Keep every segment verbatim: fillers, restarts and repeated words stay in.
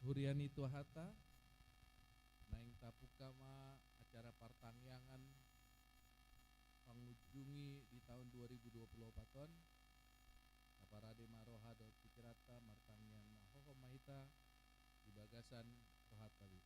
Huria ni Tuhanta, naeng tapungka ma acara partangiangan pangunjungi di taon dua ribu dua puluh opat on. Taparade ma roha dohot pikiranta, martangiang ma hohom ma hita di bagasan rohanta be.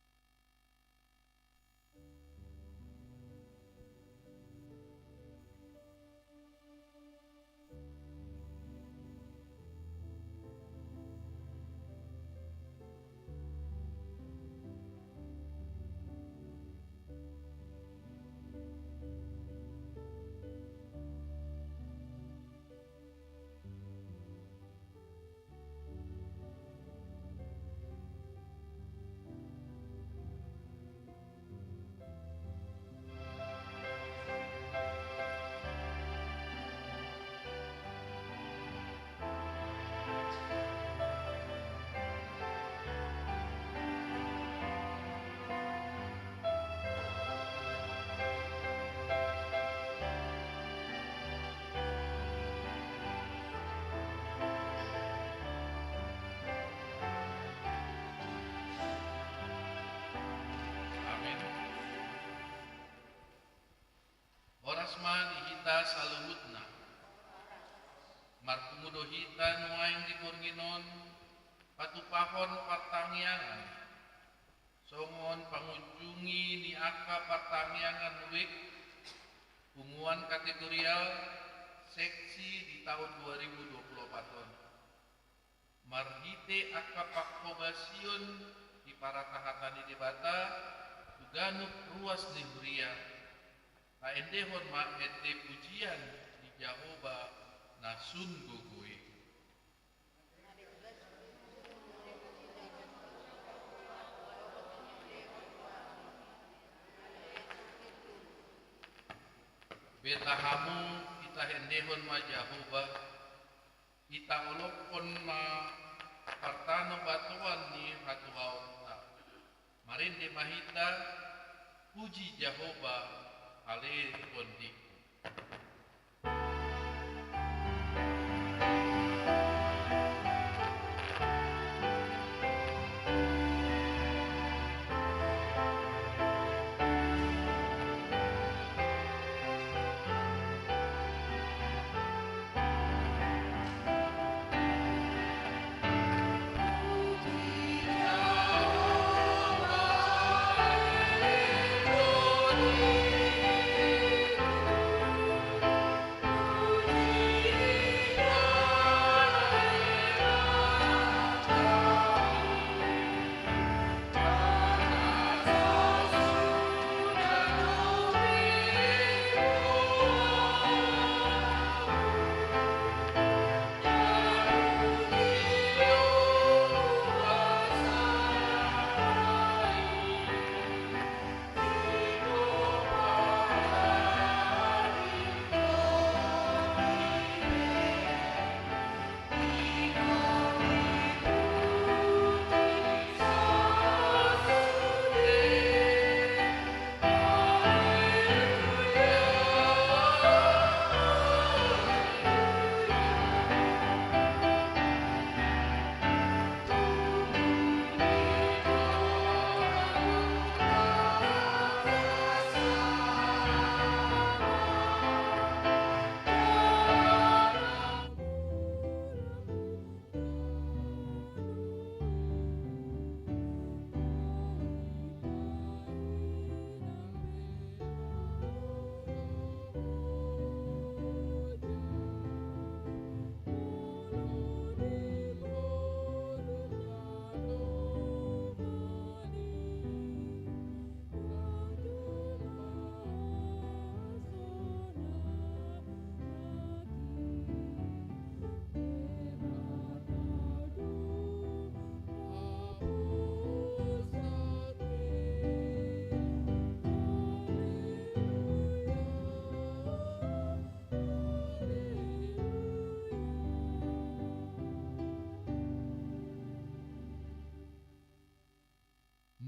Amin. Horas ma di hita saluhutna. Marpungu do hita nuaeng di borngin on patupahon partangiangan songon pangunjungi ni angka partangiangan wijk, punguan kategorial, seksi di taon dua ribu dua puluh opat on. Marhite angka panghobasion diparataha hata ni Debata tu ganup ruas ni huria, taendehon ma ende pujian di Jahowa na sun gogo i. Beta hamu, hita endehon ma Jahowa, hita olophon ma partanobatoan ni hatuaonta. Marende ma hita, puji Jahowa, ale tondiku.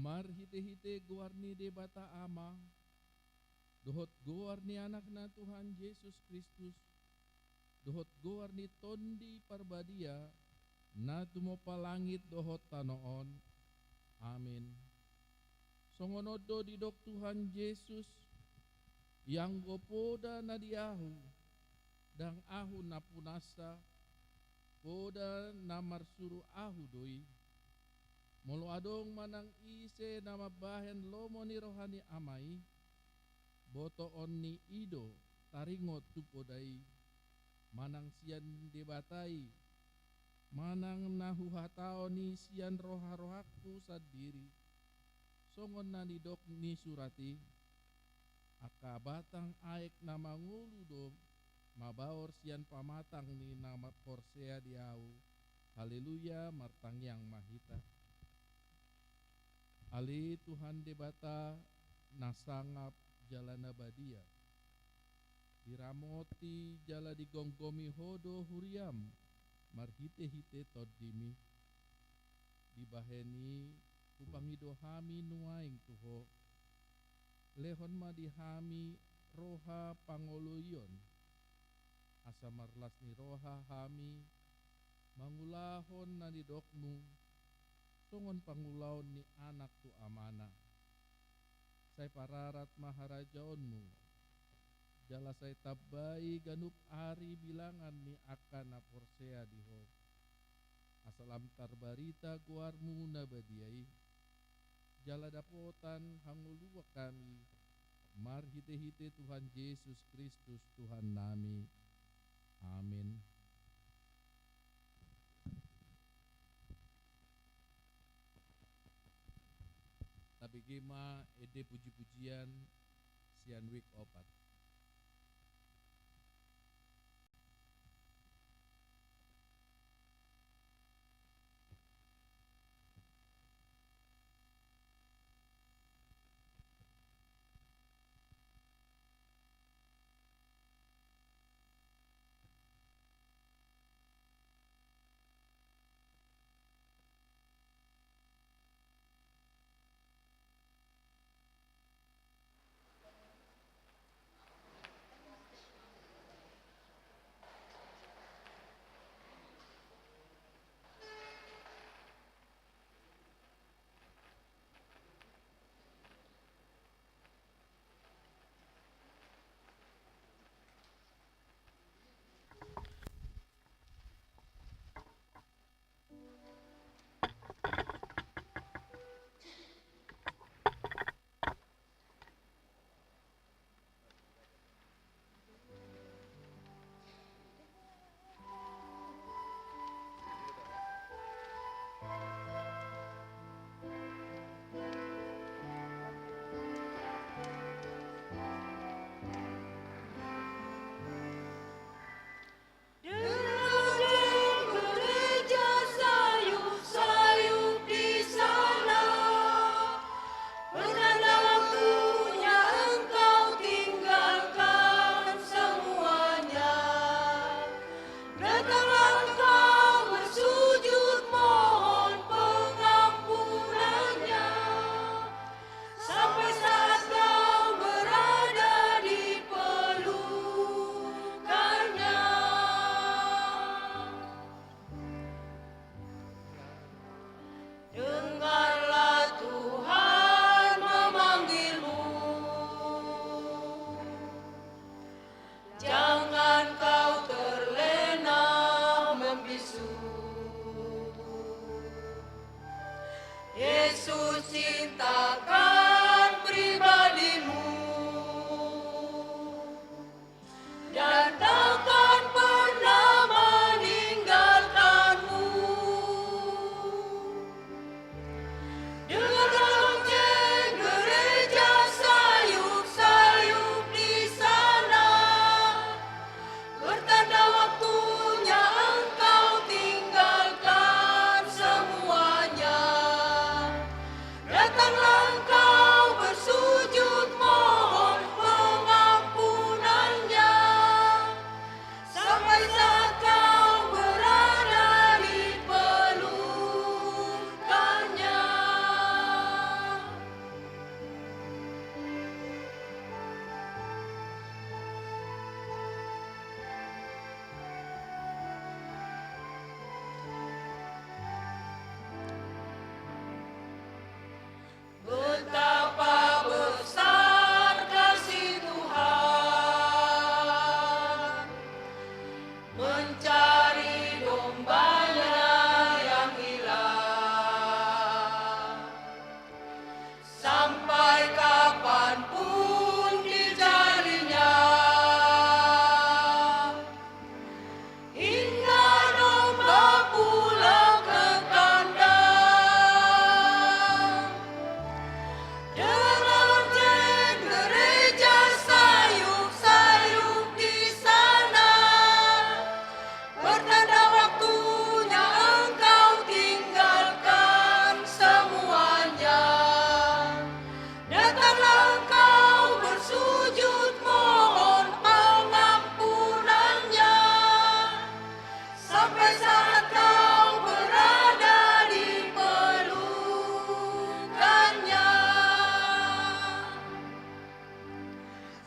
Marhitehite goar ni Debata Ama, dohot goar ni Anakna Tuhan Jesus Kristus, dohot goar ni Tondi Parbadia, na tumompa langit dohot tano on, Amin. Songon on do didok Tuhan Jesus: Ianggo poda na di Ahu, ndang Ahu na punansa, poda na marsuru Ahu do i. Molo adong manang ise na mambahen lomo ni roha ni Ama i, botoon ni i do taringot tu poda i, manang sian Debata i, manang na huhatahon i sian roha-rohangku sandiri. Songon na nidok ni surat i: Angka batang aek na mangolu do mabaor sian pamatang ni na porsea di Ahu. Haleluya, martangiang ma hita. Ale Tuhan Debata na sangap jala na badia, diramoti jala digomgomi Ho do huriaM marhite-hite TondiMi. Dibahen i hupangido hami nuaeng tu Ho. Lehon ma di hami roha pangoloion, asa marlas ni roha hami mangulahon na nidokMu, songon pangulaon ni anak tu amana. Sai pararat ma harajaonMu, jala sai tambai ganup ari bilangan ni angka na porsea di Ho, asa lam tarbarita goarMu na badia i, jala dapotan hangoluan hami, marhite-hite Tuhan Jesus Kristus Tuhannami. Amin. Tabege ma ende puji-pujian sian wijk opat. Mencari dombanya yang hilang, sampai kapanpun dicarinya, hingga domba pulang ke kandang. Dengan lonceng gereja sayup-sayup di sana, pertanda waktunya engkau tinggalkan semuanya. Datanglah engkau bersujud mohon pengampunannya. Sampai saat kau berada di pelukannya.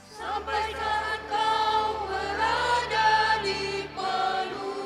Sampai saat kau berada di pelukannya.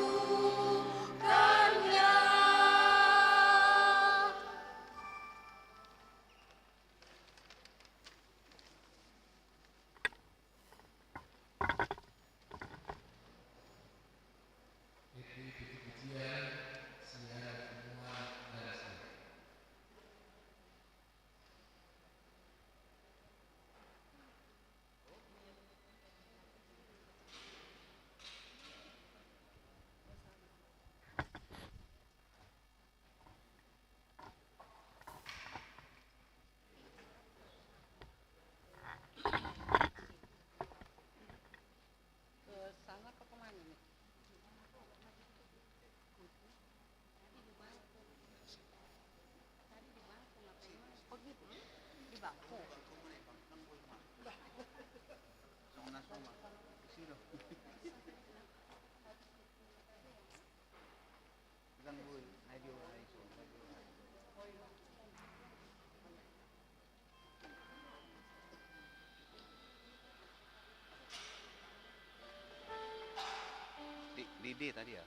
Di, di B tadi ya?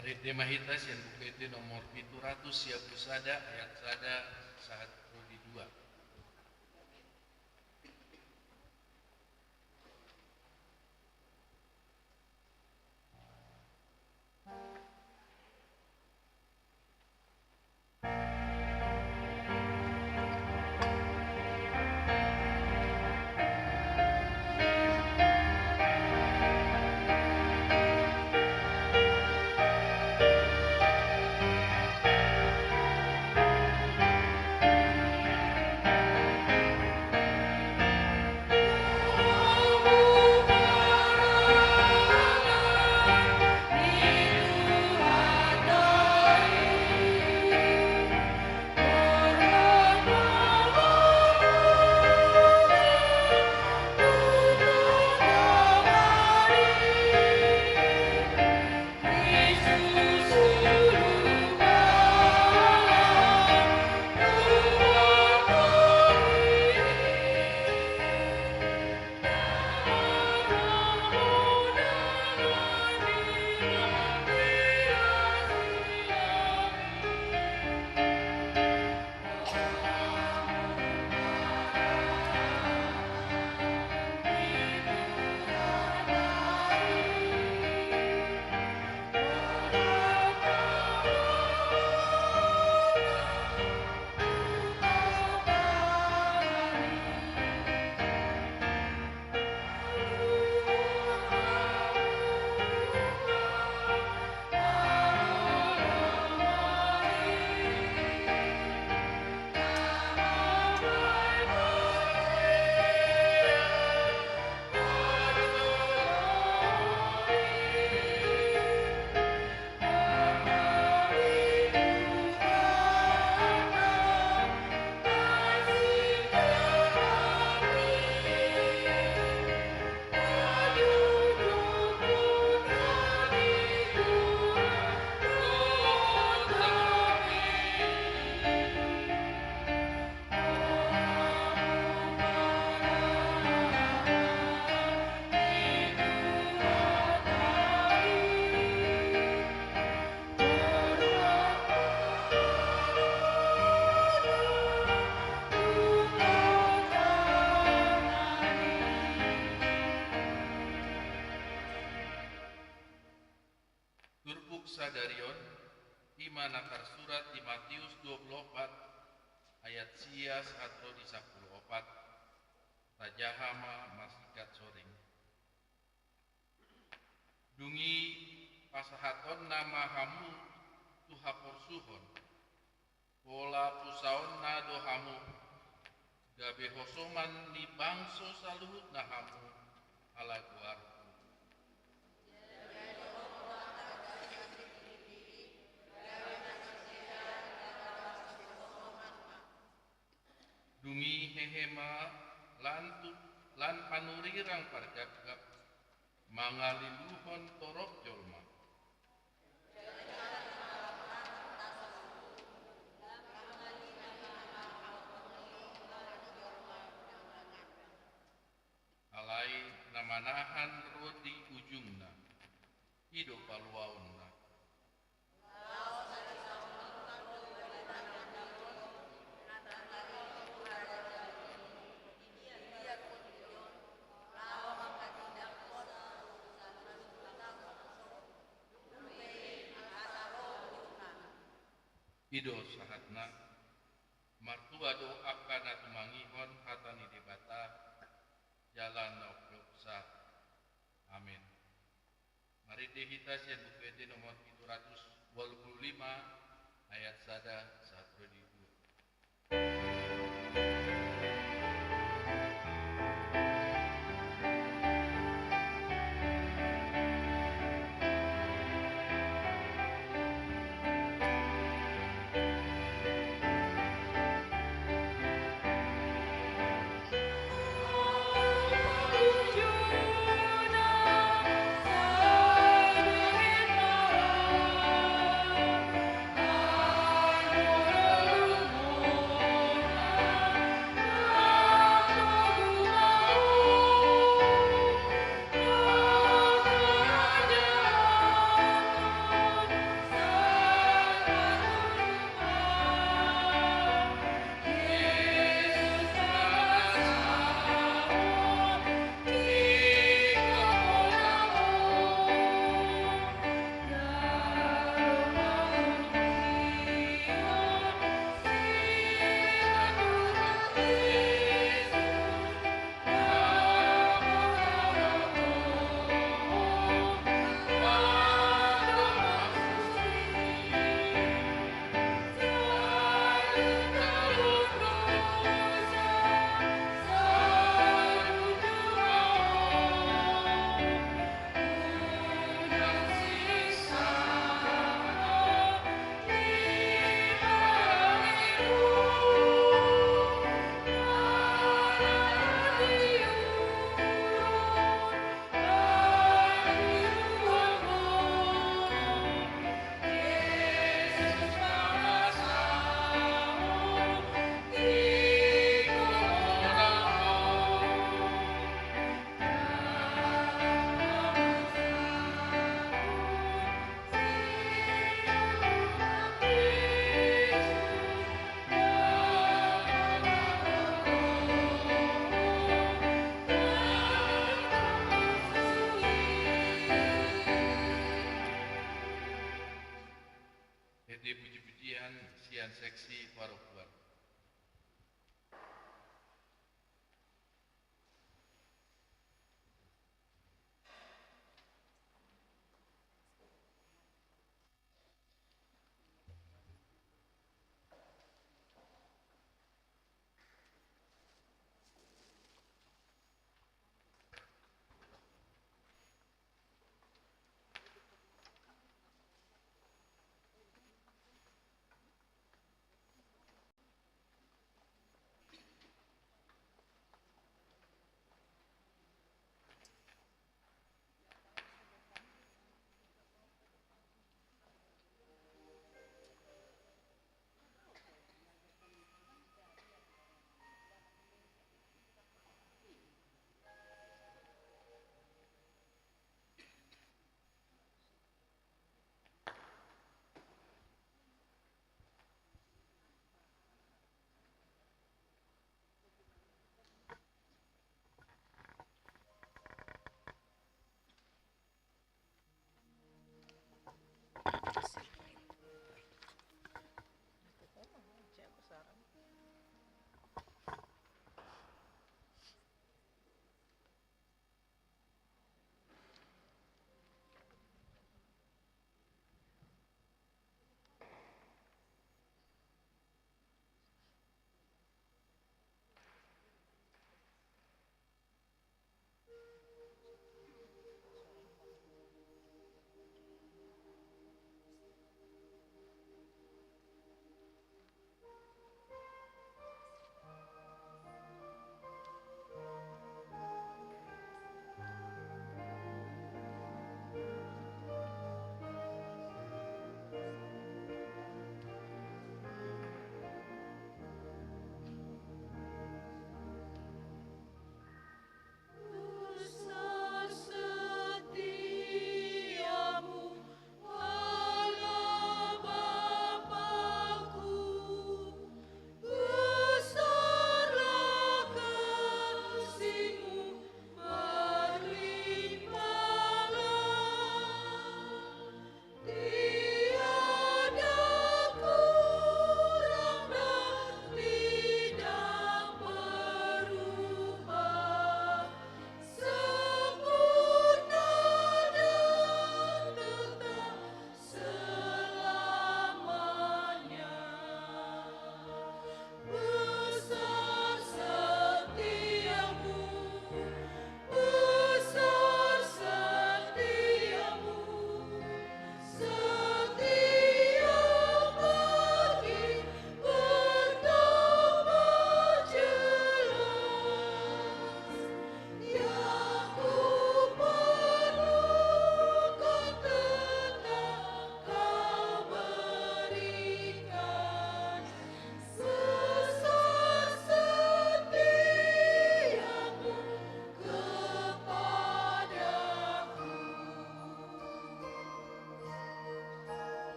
Marende ma hita sian Buku Ende nomor pitu ratus sia pulu sada, ayat sada sahat ro di dua. Turpuk sadari on, i ma na tarsurat di Matius dua pulu opat, ayat sia sahat ro di sampulu opat. Tajaha ma marsingkat soring. Dung i pasahatonna ma hamu tu haporsuhon. Pola pusaonna do hamu, gabe hosoman ni bangso saluhutna hamu, ala goarhu. Dung i hehe ma lan tu, lan panurirang pargapgap, mangaliluhon torop jolma. Alai na manahan ro di ujungna, i do paluaonna. I do sahatna. Martua do angka na tumangihon hata ni Debata jala na umpeopsa. Amin. Marende hita sian Buku Ende nomor pitu ratus walu pulu lima, ayat sada sahat ro di dua. sian seksi parompuan.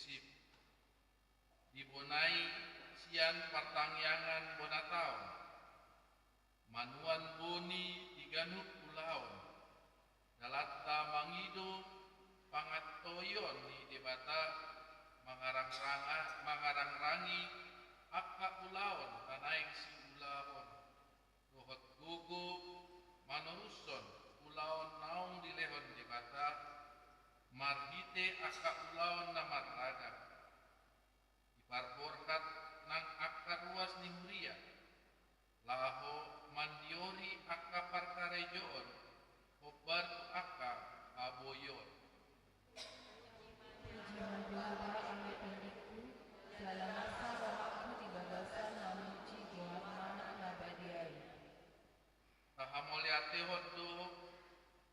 Inklusif, dibonai sian partangiangan bona taon, manuan boni di ganup ulaon, dalanta mangido pangantoion ni Debata, mangarangranga-, mangarangrangi angka ulaon na naeng siulaon, dohot gogo manorushon ulaon naung dilehon Debata, marhite angka ulaon na marragam. Diparborhat nang angka ruas ni huria, laho mandiori angka parkarejoon, hombar tu angka haboion. Puji ma Tuhan, ale tondingku, jala masa rohangku di bagasan mamuji goarna na badia i. Tahamauliatehon do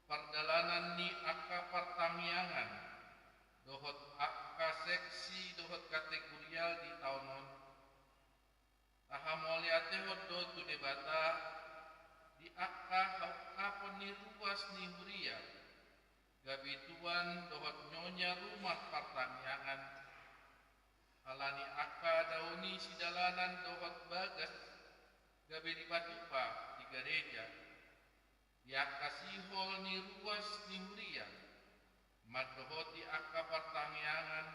pardalanan ni angka partangiangan, dohot angka seksi, dohot kategorial di taon on. Tahamauliatehon do tu Debata di angka haungkapon ni ruas ni huria, gabe tuan dohot nyonya rumah partangiangan, ala ni angka dao ni sidalanan dohot bagas, gabe dipatupa di gareja, di angka sihol ni ruas ni huria, mandohoti angka partangiangan,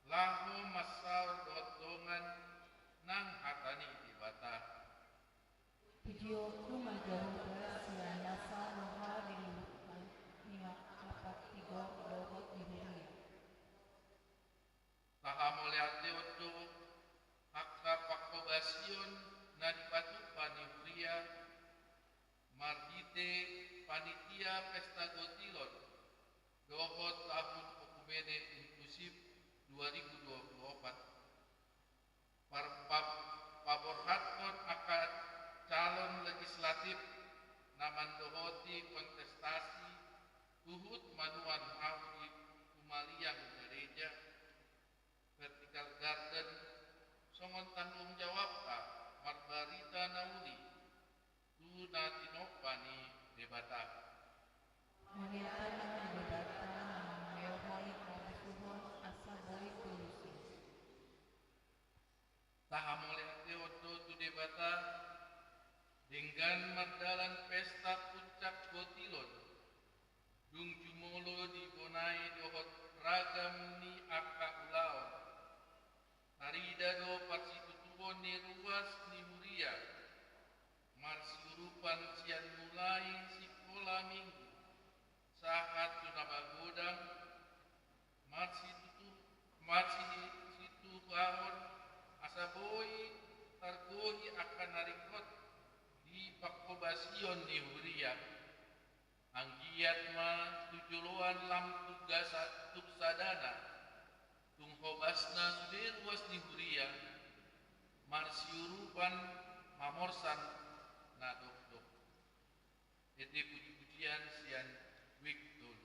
laho mansaor dohot dongan nang hata ni Debata. Pujionku ma Jahowa sian nasa roha di luhut ni angka partigor dohot di huria. Tahamauliatehon do angka panghobasion na dipatupa ni huria, marhite panitia pesta gotilon dohot tahun okumene inklusif dua ribu dua puluh opat. Par-, pa-, paborhathon angka calon legislatif na mandohoti kontestasi huhut manuan hau di humaliang gareja, Vertical Garden, songon tanggung jawabta marbarita na uli tu na tinompa ni Debata. Mauliate ma di Debata na mangalehon hamusuhon asa boi tulus i. Tahamauliatehon do tu Debata, denggan mardalan pesta puncak gotilon, dung jumolo dibonai dohot ragam ni angka ulaon. Tarida do parsitutuhon ni ruas ni huria, marsiurupan sian mulai sikola minggu sahat tu na magodang, marsitutu-, marsitutuhon asa boi targohi angka na ringkot di panghobasion ni huria. Anggiat ma tu joloan lam tu gasa-, tung sadana, tung hobasna sude ruas ni huria, marsiurupan mamorsan na dokdok. Ende pujipujian sian wijk tolu.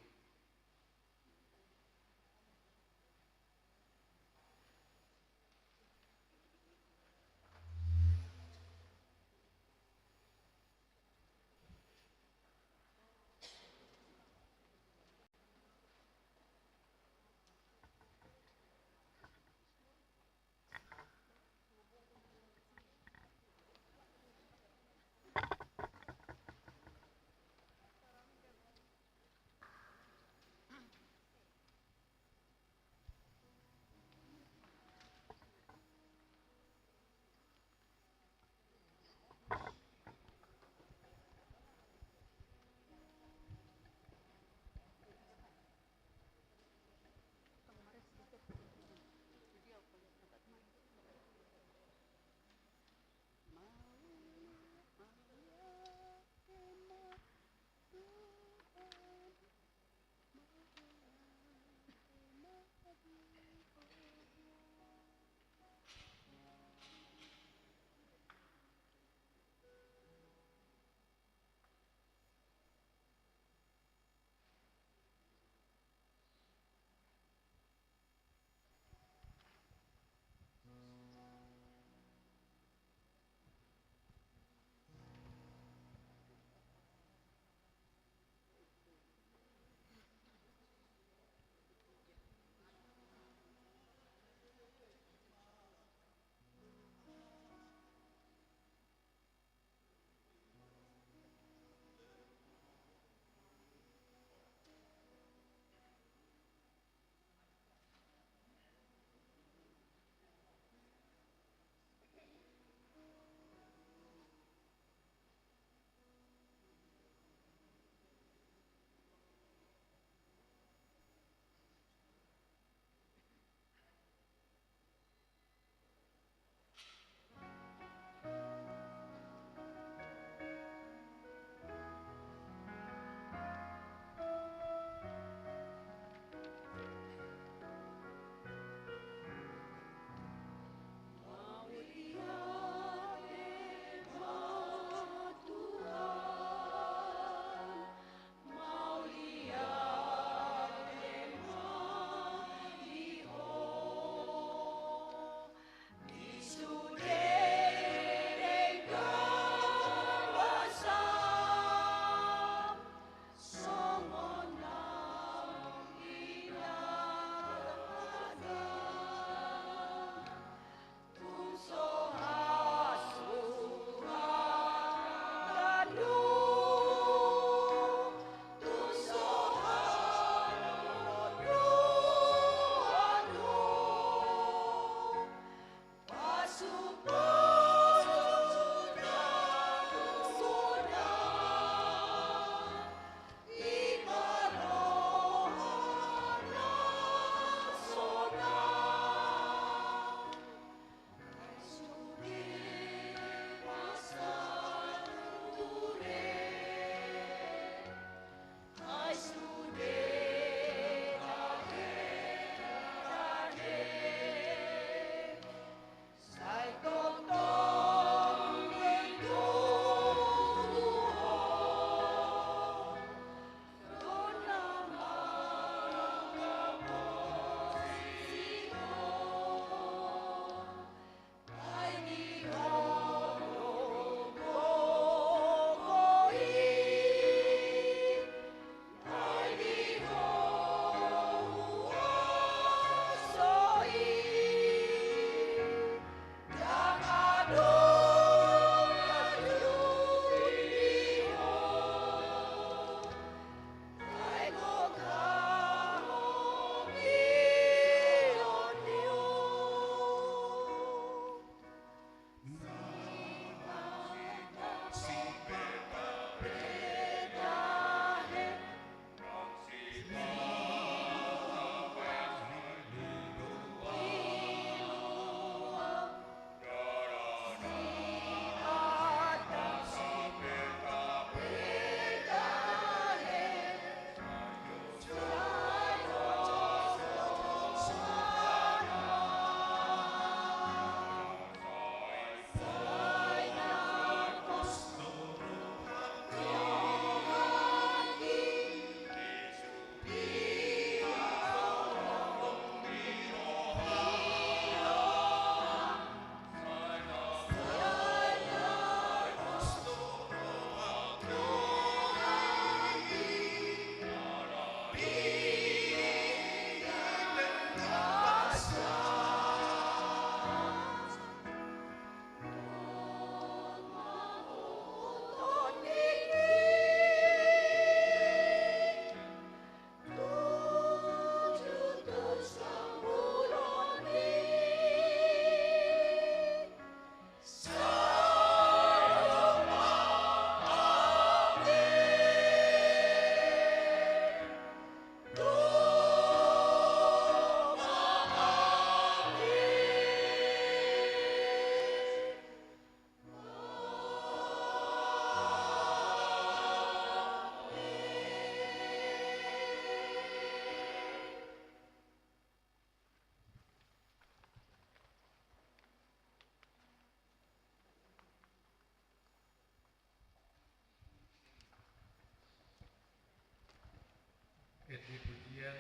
Endi pujian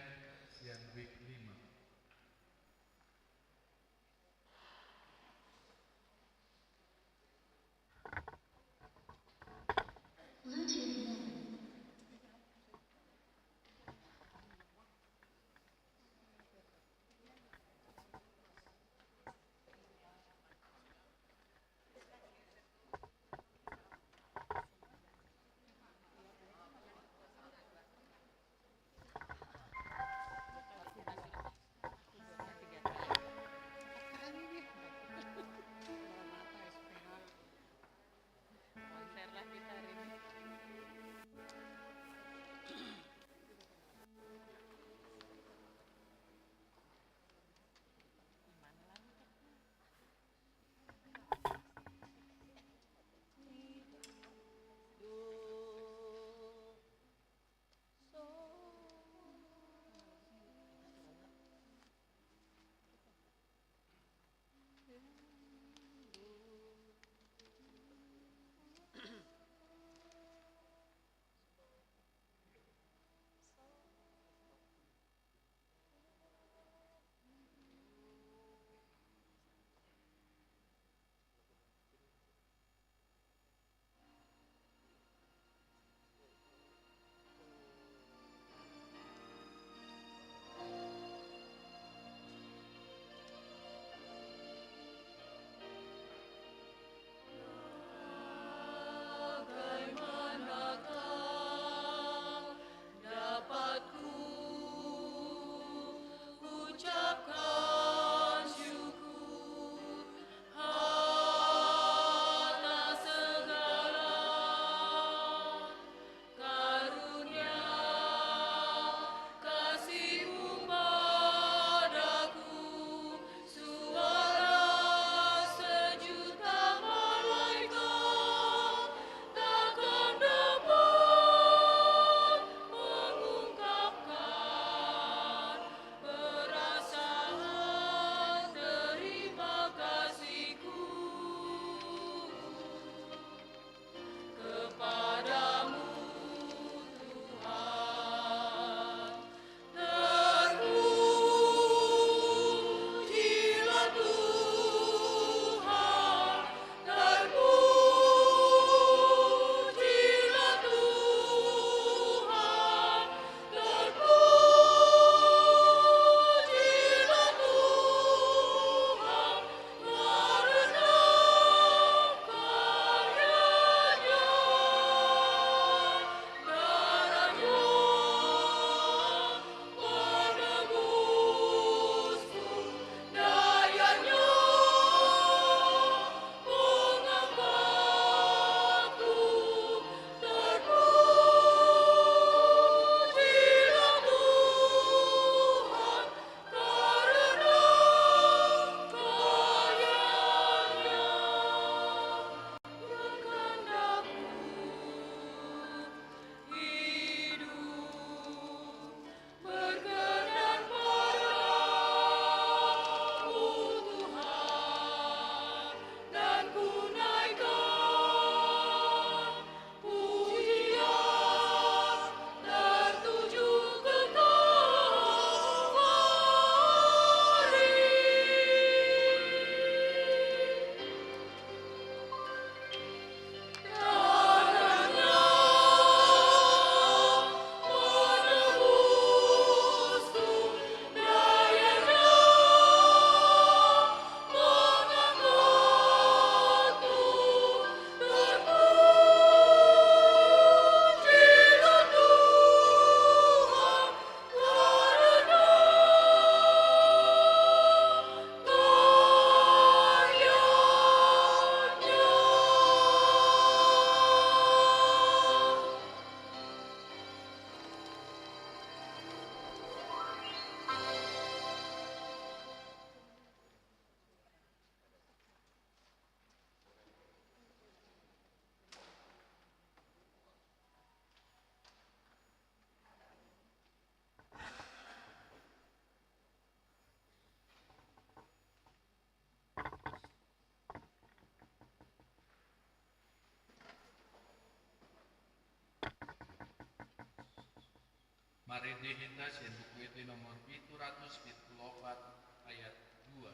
sian week lima. Marende hita sian Buku Ende nomor pitu ratus pitu pulu opat, ayat dua.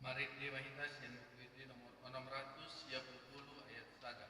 Marende ma hita sian Buku Ende nomor onom ratus sia pulu tolu ayat sada.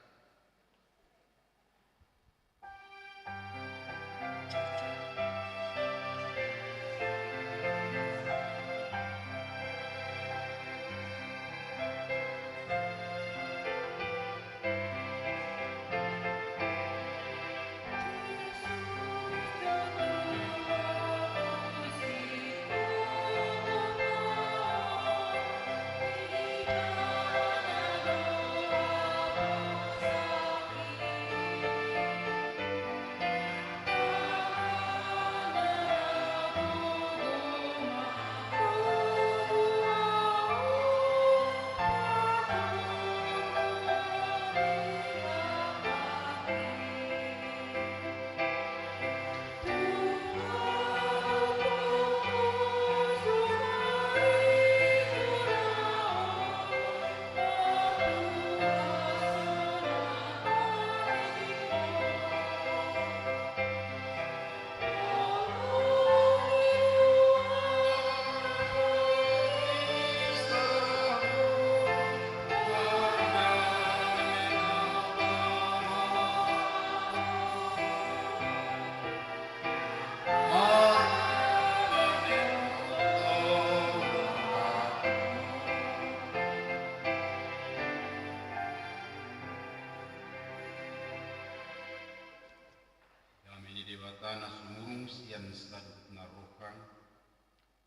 Dame ni Debata na sumurung sian saluhutna roha,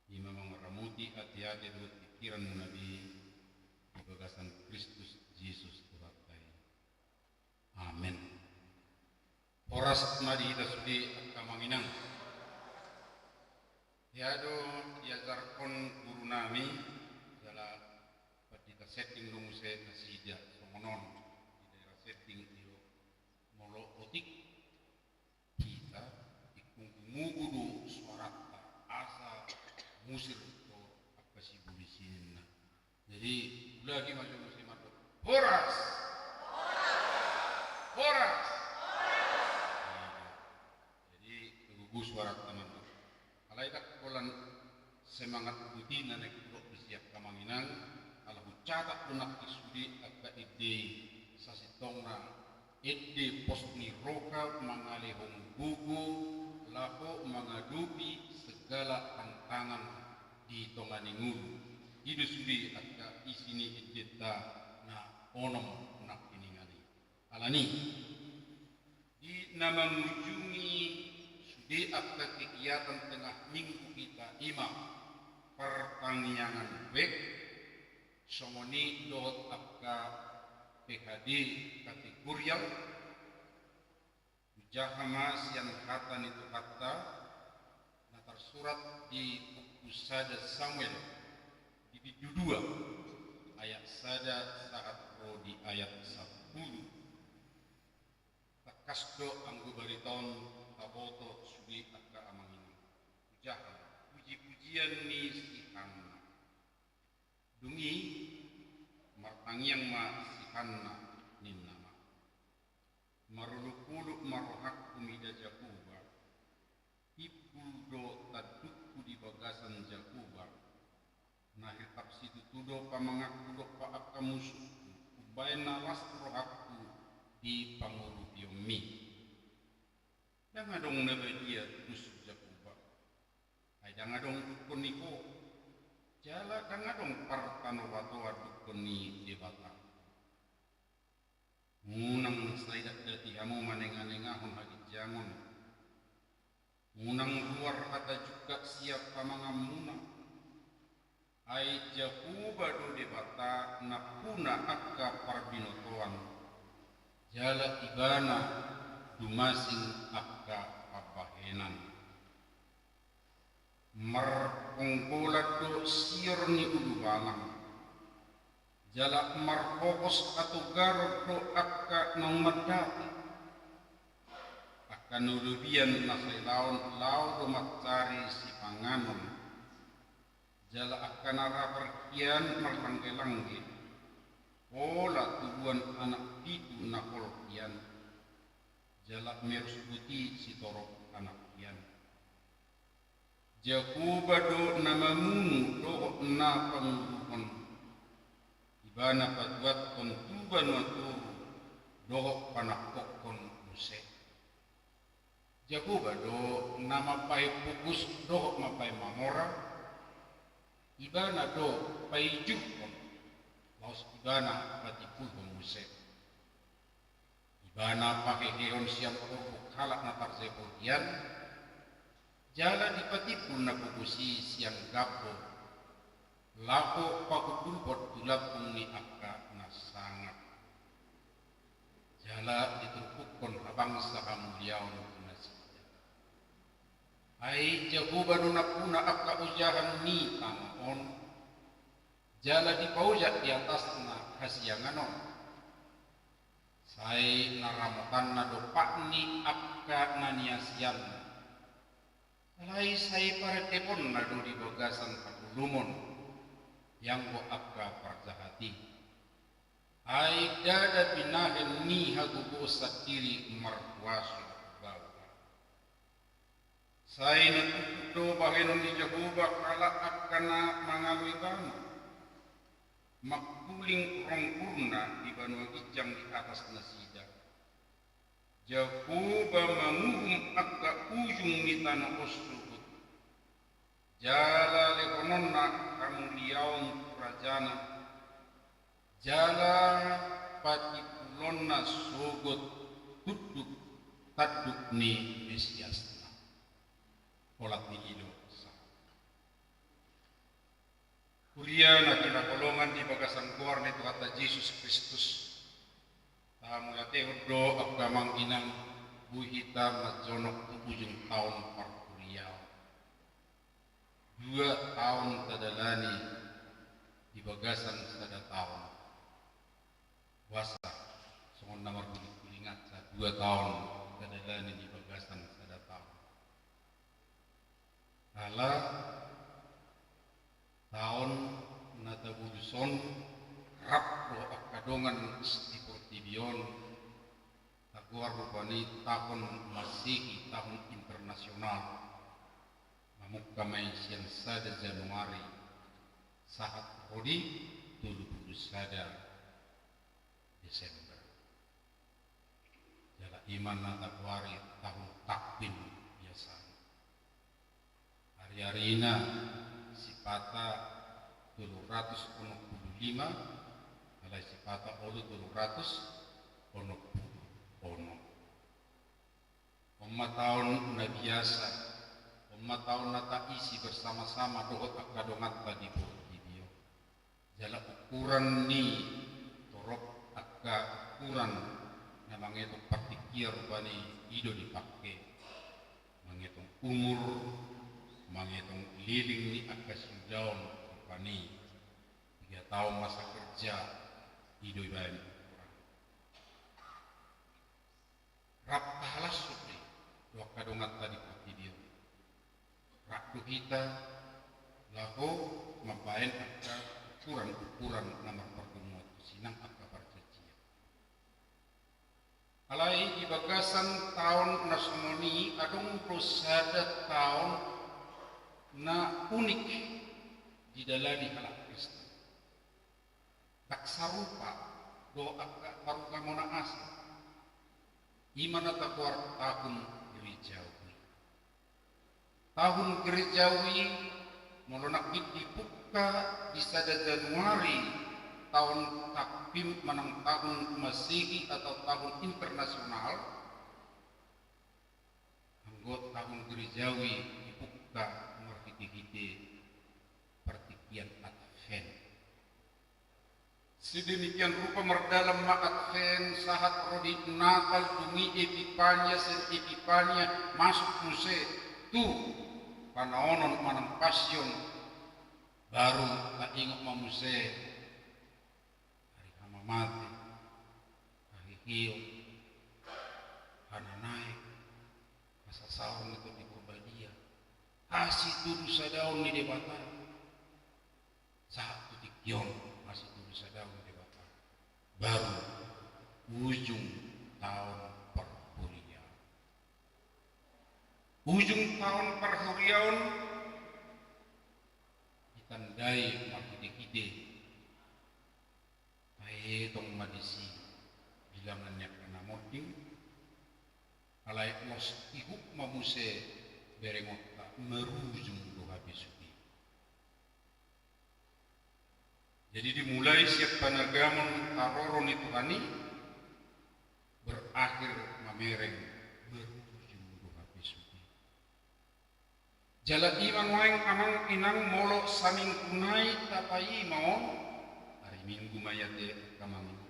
i ma mangaramoti ateate dohot pingkiranmuna be di bagasan Kristus Jesus Tuhanta i. Amen. Horas ma di hita sude angka amang inang. Ia do diajarhon gurunami, jala pandita Sending do muse nasida songon on di daerah Sending i do. Molo otik hita, ingkon gumogo do suaranta asa musir do angka sibolis i ninna. Jadi, ulagi ma jolo muse mandok: Horas! Horas! Jadi, gogo suaranta mandok. Alai ndang holan semangat boti na naeng hudok disi angka amang inang, ala hucatat do nangkin sude angka ende i sasintongna, ende pos ni roha mangalehon gogo laho mangadopi segala tantangan di tonga ni ngolu. I do sude angka isi ni endenta na onom nangkiningan i. Alani i, di na mangujungi sude angka kegiatan tengah minggu hita i ma partangiangan bek, songon i dohot angka P H D kategorial. Hujaha ma sian hata ni Tuhanta na tarsurat di buku sada Samuel, di bindu dua, ayat sada sahat ro di ayat sampulu. Tangkas do anggo barita on taboto sude angka amang inang. Hujaha ma, puji-pujian ni si Hanna. Dung i martangiang ma si Hanna, ninna ma: Marolopolop ma rohangku mida Jahowa, tibu do tandukku di bagasan Jahowa, na hirtap situtu do pamanganku dompak angka musukku, umbahen na las rohangku di pangurupionmi. Ndang adong na badia tutu si Jahowa, ai ndang adong dungkon ni Ho, jala ndang adong partanobatoan dungkon ni Debata. Unang sai dakdati hamu manenganengahon haginjangon. Unang ruar hata jungkat sian pamanganmuna. Ai Jahowa do Debata nampuna angka parbinotoan, jala Ibana dumasing angka pambahenan. Marponggolan do sior ni ulubalang, jala marhopos hatogaron do angka naung mandate. Angka na lobian na sailaon laho do mancari sipanganon, jala angka na ra parhian marlanggelangge, pola tubuan anak pitu na hol hian, jala merus boti sitorop anak hian. Jahowa do na mamunu dohot na panguruhon, Ibana patuathon tu banua toru dohot panangkokhon muse. Jahowa do na mampahe pogos dohot mampahe mamora, Ibana do paijurhon, laos Ibana patimbulhon muse. Ibana pahehehon sian orbuk halak na tarjabu hian, jala dipatimbul na pogos i sian gambo, laho pahundulhon tu lambung ni angka na sangap. Jala diturpukhon habangsa hamuliaon tu nasida. Ai Jahowa do nampuna angka ojahan ni tano on, jala dipaojak di atasna hasiangan on. Sai na ramotanna do pat ni angka na niasianna. Alai sai parendeponna do di bagasan haholomon, ianggo angka parjahat i. Ai ndada binahen ni hagogoon sandiri marhuaso baoa. Sai na tutu do bahenon ni Jahowa halak angka na mangalo Ibana. Mangkuling rongkurna di banua ginjang di atas nasida. Jahowa manguhum angka ujung ni tano on sogot. Jala lehononna hamuliaon tu rajana. Jala patimbulonna sogot tunduk tanduk ni Mesiasna. Holan i do sa. Huria na hinaholongan di bagasan goar ni Tuhanta Jesus Kristus. Tamauliatehon do angka amang inang, boi hita manjonok tu ujung taon parhuriaon. Dua taon tadalani di bagasan sada taon. Boasa songon na marguling-guling aja dua taon tadalani di bagasan sada taon. Ala taon na tabolus on rap do angka dongan di portibi on, tagoar rupani tahun Masehi, tahun internasional. Mamungka ma i sian sada Januari sahat ro di tolu pulu sada Desember. Jala i ma na tagoari tahun Takvim biasana. Ari-arina sipata tolu ratus onom pulu lima, alai sipata olo tolu ratus onom pulu onom. On ma taon na biasa, on ma taon na taisi bersama-sama dohot angka donganta di portibi on. Jala ukuran ni torop angka ukuran na mangetong partingkian rupani i do dipake. Mangetong umur, mangetong leleng ni angka siulaon rupani. Tiga taon masa kerja, i do ibaen ukuran. Rap tahalashon do i tu angka donganta di portibi on. Rap do hita laho mambaen angka ukuran-ukuran na marpardomuan tusi nang angka parjanjian. Alai di bagasan taon na songon i adong do sada taon na unik didalani halak Kristen. Ndang sarupa dohot angka parumaen na asing. I ma na tagoar tahun gerejawi. Tahun gerejawi molo nangkin dipungka di sada Januari tahun Takvim manang tahun Masehi atau tahun internasional, anggo tahun gerejawi dipungka marhite-hite partingkian Advent. Sedemikian rupa mardalan ma Advent sahat ro di Natal, dung i Epipania, sian Epipania masuk muse tu panaonon manang Passion, baru taingot ma muse ari hamamate, haheheon, hananaek, hasasaor ni Tondi Porbadia, hasitolusadaon ni Debata. Sahat tu tingki on, masih tolu sada on Debata. Baru ujung taon parhuriaon. Ujung taon parhuriaon ditandai marhite-hite Etong ma disi bilangan ni angka na monding. Alai los ihut ma muse berengonta marujung do hape sude. Jadi dimulai sian panagamon haroro ni Tuhan i, berakhir mamereng marujung do hape sude. Jala i ma nuaeng amang inang molo saminggu nai tapaima on, ari Minggu ma i ate angka amang inang.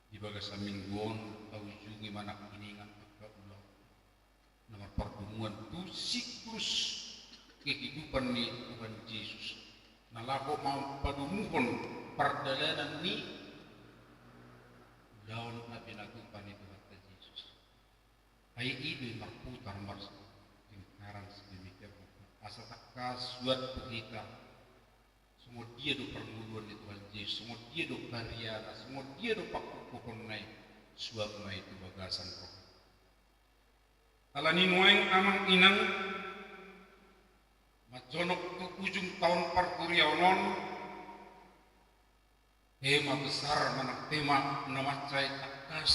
Di bagasan minggu on taujungi ma nangkiningan angka ulaon na marpardomuan tu siklus kehidupan ni Tuhan Jesus na laho mampadomuhon pardalanan ni ulaon na pinatupa ni Tuhanta Jesus. Ai i do i marputar marlingkaran sedemikian rupa asa tangkas suat tu hita songon dia do parngoluon ni Tuhan Jesus, songon dia do kariana, songon dia do pangkophoponna i, suang ma i tu bagasan roha. Alani nuaeng amang inang, manjonok tu ujung taon parhuriaon on, tema besar manang tema na mansai tangkas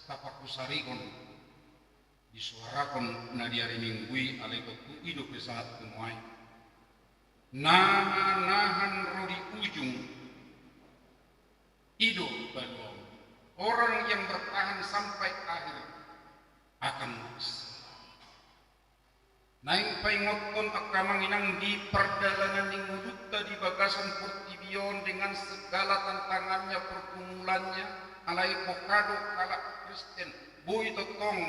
taparhusarihon, disoarahon na di ari Minggu i, alai tontu i dope sahat tu nuaeng. Na manahan ro di ujung, i do paluaon. Orang yang bertahan sampai akhir akan selamat. Naeng paingothon angka amang inang di pardalanan ni ngolunta di bagasan portibi on dengan segala tantangannya, pergumulannya, alai boha do halak Kristen boi tongtong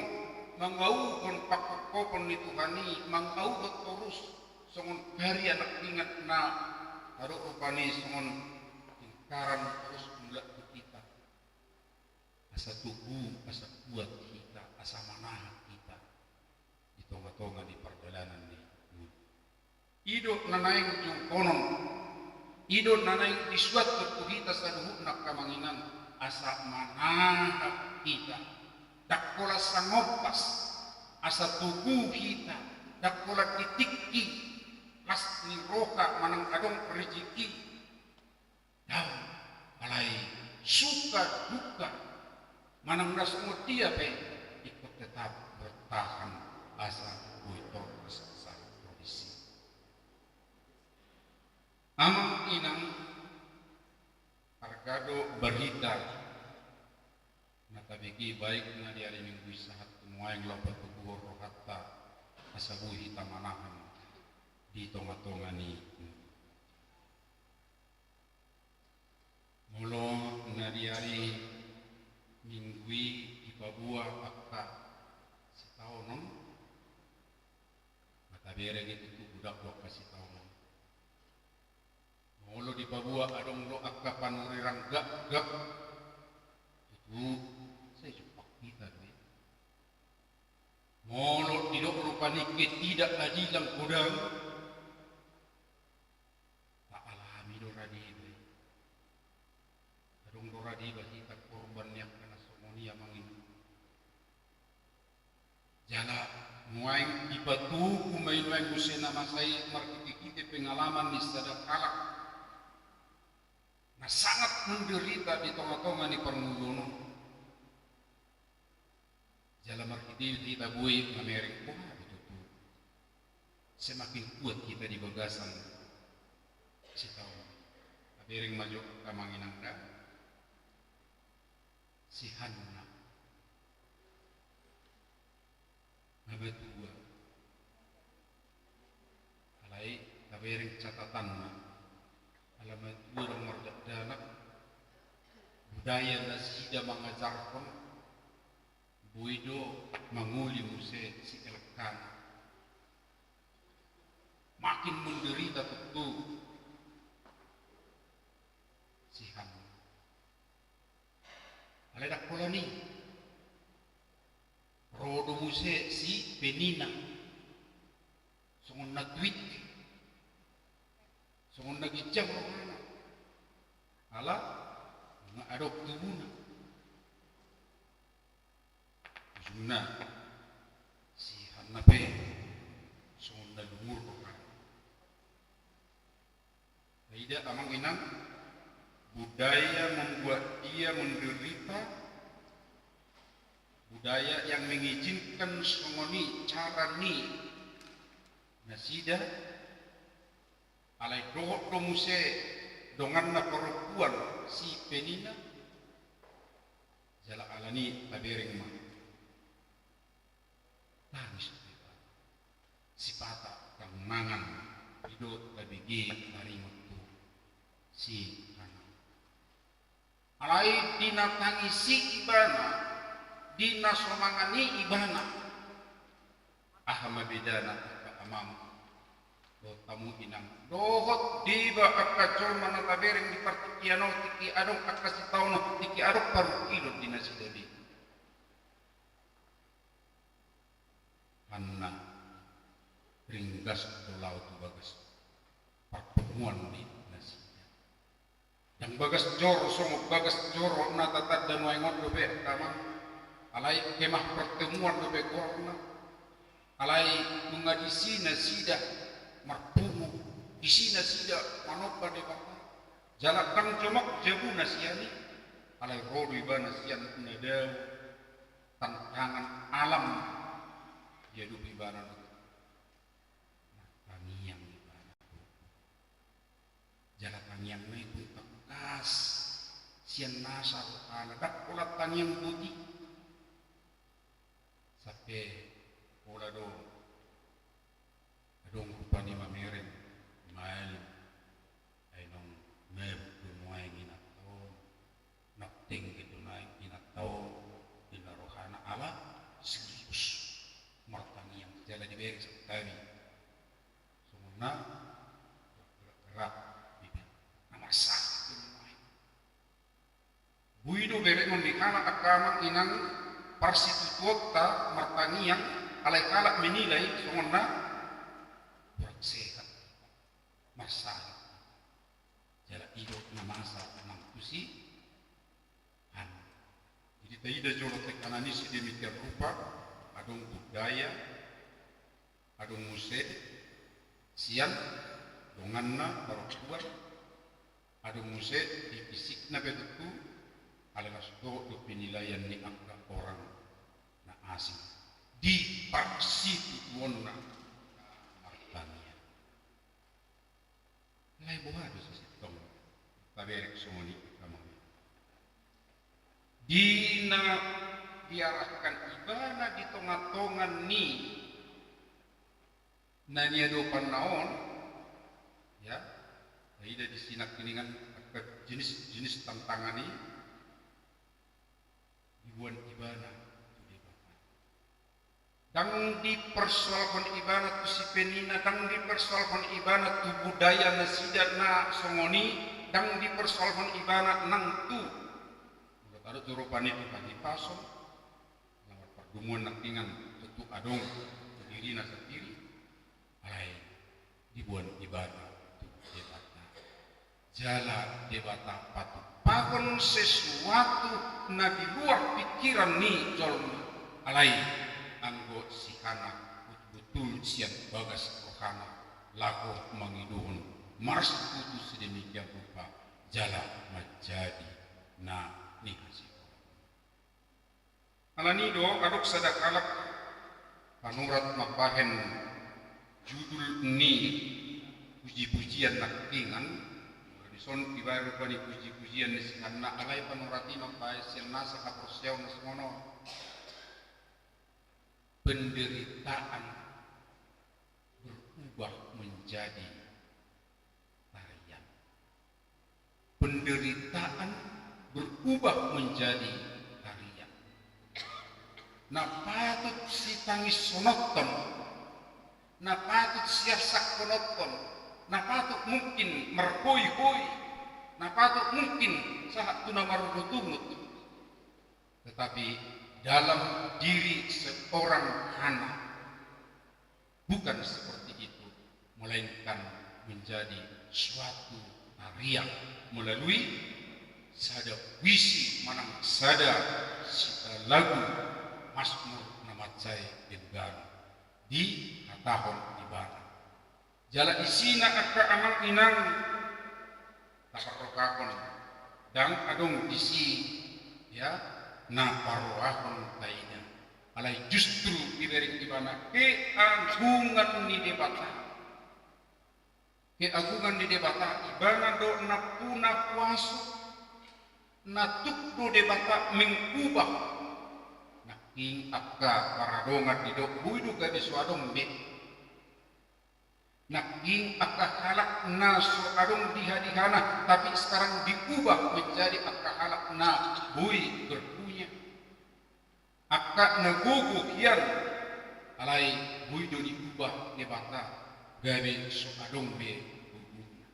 mangauhon pangkophopon ni Tuhan i, mangauhon torus songon karia nangkiningan na adong rupani songon lingkaran torus mulak tu hita. Asa togu, asa kuat hita, asa manahan hita di tonga-tonga ni pardalanan ni ngolu. I do na naeng jongkonon, i do na naeng disuathon tu hita saluhutna angka amang inang, asa manahan hita. Ndang pola sangompas, asa togu hita, ndang pola di tingki las ni roha manang adong rejeki. Daong, alai suka duka manang na songon dia pe, ingkon tetap bertahan asa boi torus sahat ro disi. Amang inang, arga do barita na tabege baik na di ari Minggu i sahat tu nuaeng laho patoguhon rohanta asa boi hita manahan di tonga-tonga ni. Molo na di ari Minggu i dipaboa angka sitaonon, na tabereng i tutu godang do angka sitaonon. Molo dipaboa adong do angka panurirang gapgap, tutu sai jumpang hita do i. Molo didok rupani ketidakadilan godang, taalami do rade i. Adong do rade i hita korban ni angka na songon i amang inang. Jala nuaeng dipatubu ma i nuaeng muse na masa i marhite-hite pengalaman ni sada halak na sangat menderita di tonga-tonga ni parngoluon on. Jala marhite hita boi mamereng, boha do tutu semakin kuat hita di bagasan sitaonon. Tabereng ma jo amang inang da. Si Hanna na matua. Alai tabereng catatanna, ala matua do mardanak, budaya nasida mangajarhon boi do mangoli muse si Elkana. Makin menderita tutu si Hanna. Alai ndang pola ni ro do muse si Penina songon na tuik, songon na ginjang rohana, ala nga adong tubuna. Ujungna si Hanna pe songon na lungun rohana. Taida amang inang, Budaya membuat dia menderita, budaya yang mengizinkan songon i cara ni nasida, alai dohot do muse donganna parompuan si Penina, jala alani tabereng ma. Tangis do ibana. Sipata dang mangan, i do tabege taringot tu si Hana. Alai di na tangis i ibana, di na so mangan i ibana. Aha ma bedana angka amang dohot hamu inang, dohot deba angka jolma na tabereng di partingkian on, tingki adong angka sitaonon, tingki adong parungkilon di nasida be? Hana ringgas do laho tu bagas parpunguan ni nasida. Dang bagas joro, songon bagas joro na tatanda nuaeng on dope angka amang. Alai kemah pertemuan dope goarna. Alai nunga disi nasida marpungu, disi nasida manomba Debata. Jala dang jomok jabuna sian i, alai ro do ibana sian na dao tantangan alam diadopi ibana dohot martangiang ibana. Jala tangiangna i tung tangkas sian nasa rohana, dang pola tangiang boti. Sampe pola do adong rupani mamereng, malim, ai naung mabuk do nuaeng inanta on, naung tengge do nuaeng inanta on, ninna rohana, ala serius martangiang, jala dibereng santabi. Songon na bergerak-gerak bibir, na marsahit do nuaeng. Boi do berengon ni halak angka amang inang parsitutuonta martangiang, alai halak menilai songon na kurang sehat, marsahit. Jala i do na masa nang tusi Hana. Jadi taida jolo tekanan i sedemikian rupa, adong budaya, adong muse sian donganna parompuan, adong muse di fisikna pe tutu, alai las do do penilaian ni angka orang na asing di parsitutuonna martangiang. Alai boha do sasintongna tabereng songon i, angka amang? Di na diarahkan ibana di tonga-tonga ni na niadopanna on, ya, taida disi nangkiningan angka jenis-jenis tantangan i, diboan ibana tu Debata. Dang dipersoalhon ibana tu si Penina, dang dipersoalhon ibana tu budaya nasida na songon i, dang dipersoalhon ibana nang tu, molo tadok joropan i, tu hahipason, na marpardomuan nangkiningan, tontu adong tu dirina sandiri. Alai diboan ibana tu Debata. Jala Debata patupaon sesuatu na di luar pikiran ni jolma. Alai anggo si Hana betul-betul sian bagas rohana laho mangidohon marsikutu sedemikian rupa jala manjadi na nihasikola. Alani do adong sada halak panurat mambahen judul ni puji-pujian nangkiningan. Molo dison dibahen rupani puji-pujian ni si Hana, alai panurat i mambahen sian nasa haporseaon na songon on. Penderitaan berubah menjadi tarian. Penderitaan berubah menjadi tarian. Na patut sitangishononton, na patut siarsakkononton, na patut mungkin marhoihoi, na patut mungkin sahat tu na marungutungut. Tetapi dalam diri seorang Hana, bukan seperti itu, melainkan menjadi suatu tarian melalui sada puisi manang sada si-, lagu Masmur na mansai denggan dihatahon ibana. Jala isina angka amang inang, taparrokahon Ndang adong disi, ya, na paroahon taida. Alai justru dibereng ibana keagungan ni Debata. Keagungan ni Debata, ibana do nampuna kuaso, na tuk do Debata mengubah. Nangkin angka paradongan didok boi do gabe so adong be. Nangkin angka halak na so adong dihadihana, tapi sekarang diubah menjadi angka halak na boi berpunya. Angka na gogo hian, alai boi do diubah Debata gabe so adong be gogona.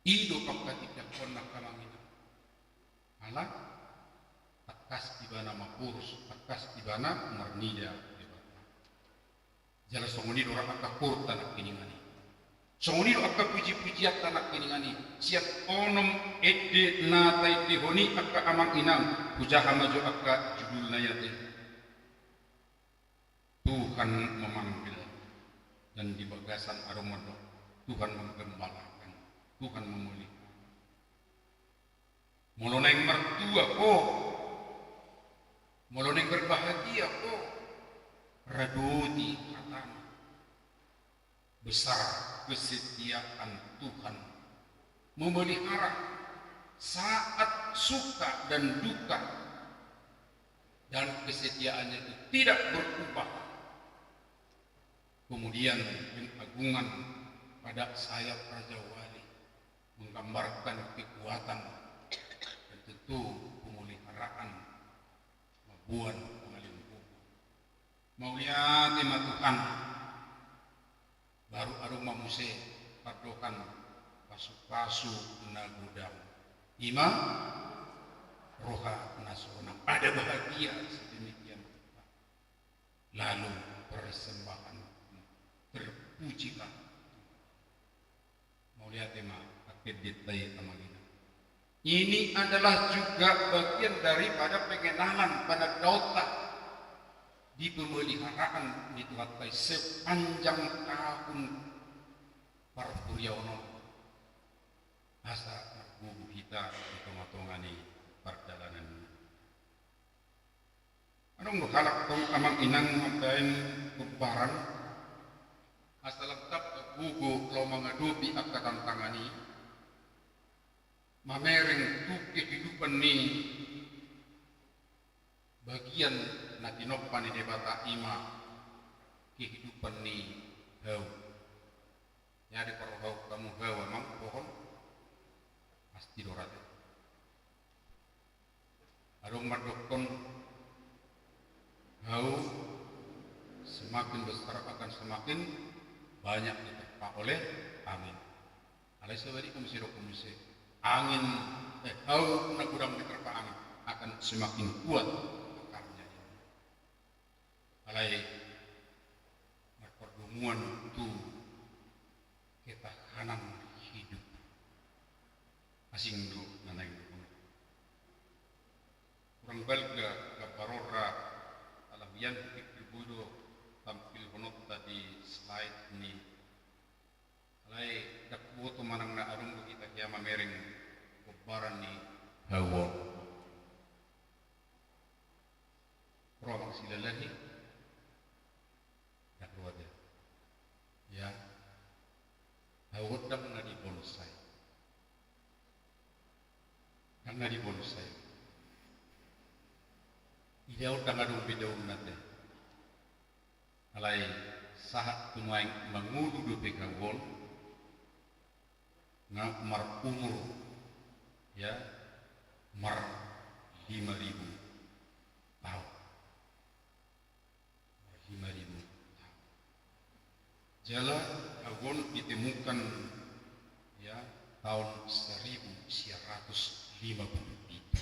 I do pangkatindangkonna, amang inang. Ala tangkas ibana mangurus, tangkas ibana marnida Debata. Jala songon i do rap angka horta nangkiningan i. Songon i do angka pujipujianta nangkiningan i. Sian onom ende na taendehon i, angka amang inang, hujaha ma jo angka judulna i ate. Tuhan memanggil. Dan di bagasan adong mandok, Tuhan menggembalakan, Tuhan memelihara. Molo naeng martua ho, molo naeng berbahagia ho, radoti hatana. Besar kesetiaan Tuhan memelihara saat suka dan duka, dan kesetiaannya itu tidak berubah. Kemudian pengagungan pada sayap Raja Wali menggambarkan kekuatan dan tentu pemeliharaan mamboan pangalehon gogo. Mauliate ma Tuhan. Baru adong ma muse pandohan pasupasu na godang, i ma roha na sonang. Ada bahagia sedemikian rupa. Lalu persembahan terpujilah. Mauliate ma, angka endenta i, amang inang. Ini adalah juga bagian daripada pengenalan panandaonta di pemeliharaan ni Tuhanta i sepanjang tahun parhuriaon on. Asa margogo hita di tongatonga ni pardalanan i. Adong do halak tong, amang inang, mambaen gombaran, asa lam tamba gogo laho mangadopi angka tantangan i, mamereng tu kehidupan ni bagian na tinompa ni Debata, i ma kehidupan ni hau. Jadi parrohahon hamu hau, amang, pohon, pasti do rate. Adong mandokkon, hau semakin besar akan semakin banyak diterpa oleh angin. Alai sabalikna muse, dokkon muse, angin, eh, hau na godang diterpa angin akan semakin kuat akarnya. Alai marpardomuan tu ketahanan hidup. Asing do na naeng dohonon. Hurang balga gambar on ra, alai hupikir boi do tampilhononta di slide ni. Alai ndang huboto manang na adong do hita hea mamereng gombaran ni hau on. Ro, amang, silalahi. Ndang ro ate. Ya. Hau on ndang na dibonsai. Ndang na dibonsai. Ida on ndang adong be daunna ate. Alai sahat tu nuaeng mangolu dope hau on, nga marumur, ya, marlima ribu taon. Marlima ribu taon. Jala hau on ditemukan, ya, taon seribu sia ratus lima puluh pitu.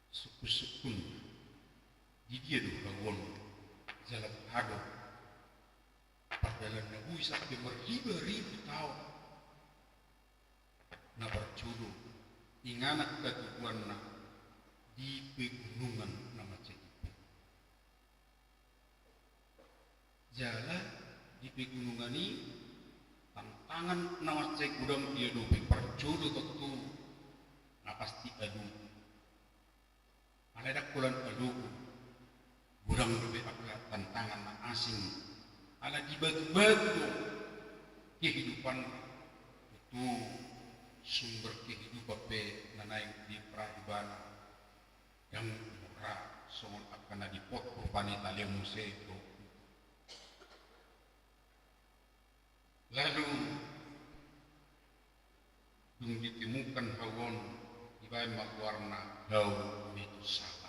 Sungkunsungkun, di dia do hau on jala aha do pardalananna, boi sampe marlima ribu taon na parjolo inganan hatubuanna di pegunungan na mansai jumpa. Jala di pegunungan i Tantangan na mansai godang diadopi parjolo tontu na pasti alogo. Alai ndang holan alogo, godang dope angka tantangan na asing. Ala dibatubatu do kehidupan, tontu sumber kehidupan pe na naeng diperai ibana. Ndang mura songon angka na dipot rupani talemu se do. Lalu dung ditemukan hau on, dibaen ma goarna hau Metusala.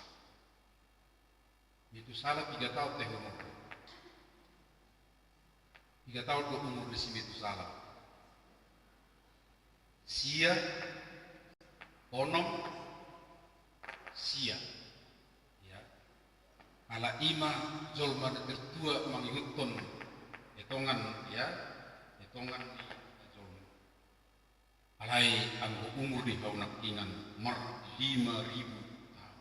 Metusala piga taon te umur? Piga taon do umur ni si Metusala? Sia, onom, sia. Ya. Ala i ma jolma na tertua mangihuthon etongan, ya, etongan ni jolma. Alai anggo umur ni hau nangkiningan marlima ribu taon.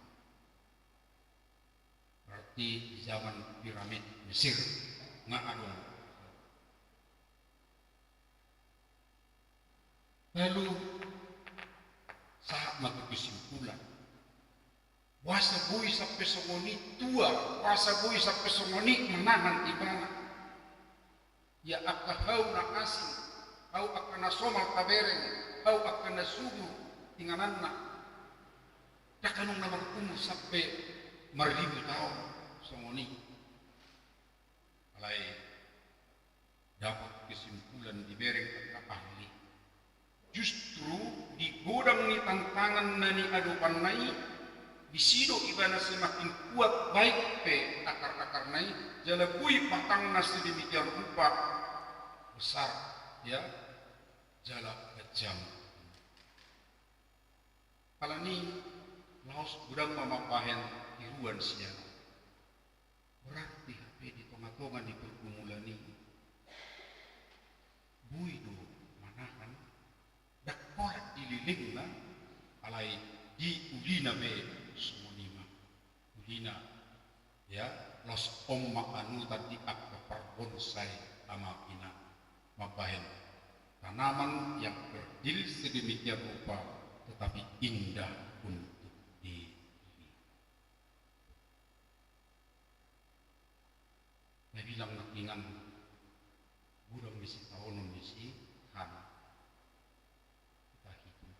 Berarti di zaman piramid Mesir nga adong. Lalu sahat ma tu kesimpulan, boasa boi sampe songon i tua, boasa boi sampe songon i manahan ibana. Ia angka hau na asing, hau angka na somal tabereng, hau angka na subur ingananna, ndang adong na marumur sampe marribu taon songon i. Alai dapat kesimpulan dibereng angka ahli. Justru di godang ni tantangan na niadopanna i, disi do ibana semakin kuat baik pe akar-akarna i, jala boi batangna sedemikian rupa besar, ya, jala ganjang. Alani laos godang ma mambahen tiruan sian on. Berarti hape di tonga-tonga ni pergumulan i boi do manahan, ndang holan di lelengna, alai di ulina pe songon i ma. Ulina, ya, laos on ma anutan di angka parbonsai amang inang mambahen tanaman yang kerdil sedemikian rupa tetapi indah untuk dilihat. Tabilang nangkiningan godang ni sitaonon ni si Hana. Hita hitung.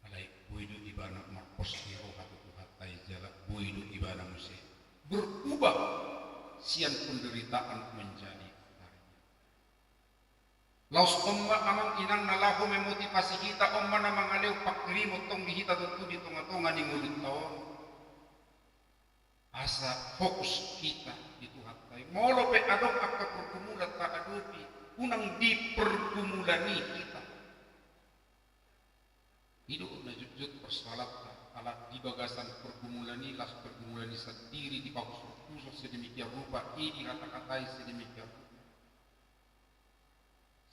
Alai boi do ibana marpos ni roha tu Tuhanta i jala boi do ibana muse berubah sian penderitaan menjadi karunia. Laos on ma amang inang na laho memotivasi hita, on ma na mangalehon panghirimon tong di hita tontu di tonga-tonga ni ngolunta on. Asa fokus hita di Tuhanta i. Molo pe adong angka pergumulan taadopi, unang di pergumulan i hita. I do na jotjot persoalanta, ala di bagasan pergumulan i, laos pergumulan i sandiri dipahusor-husor sedemikian rupa, i dihata-hatai sedemikian rupa.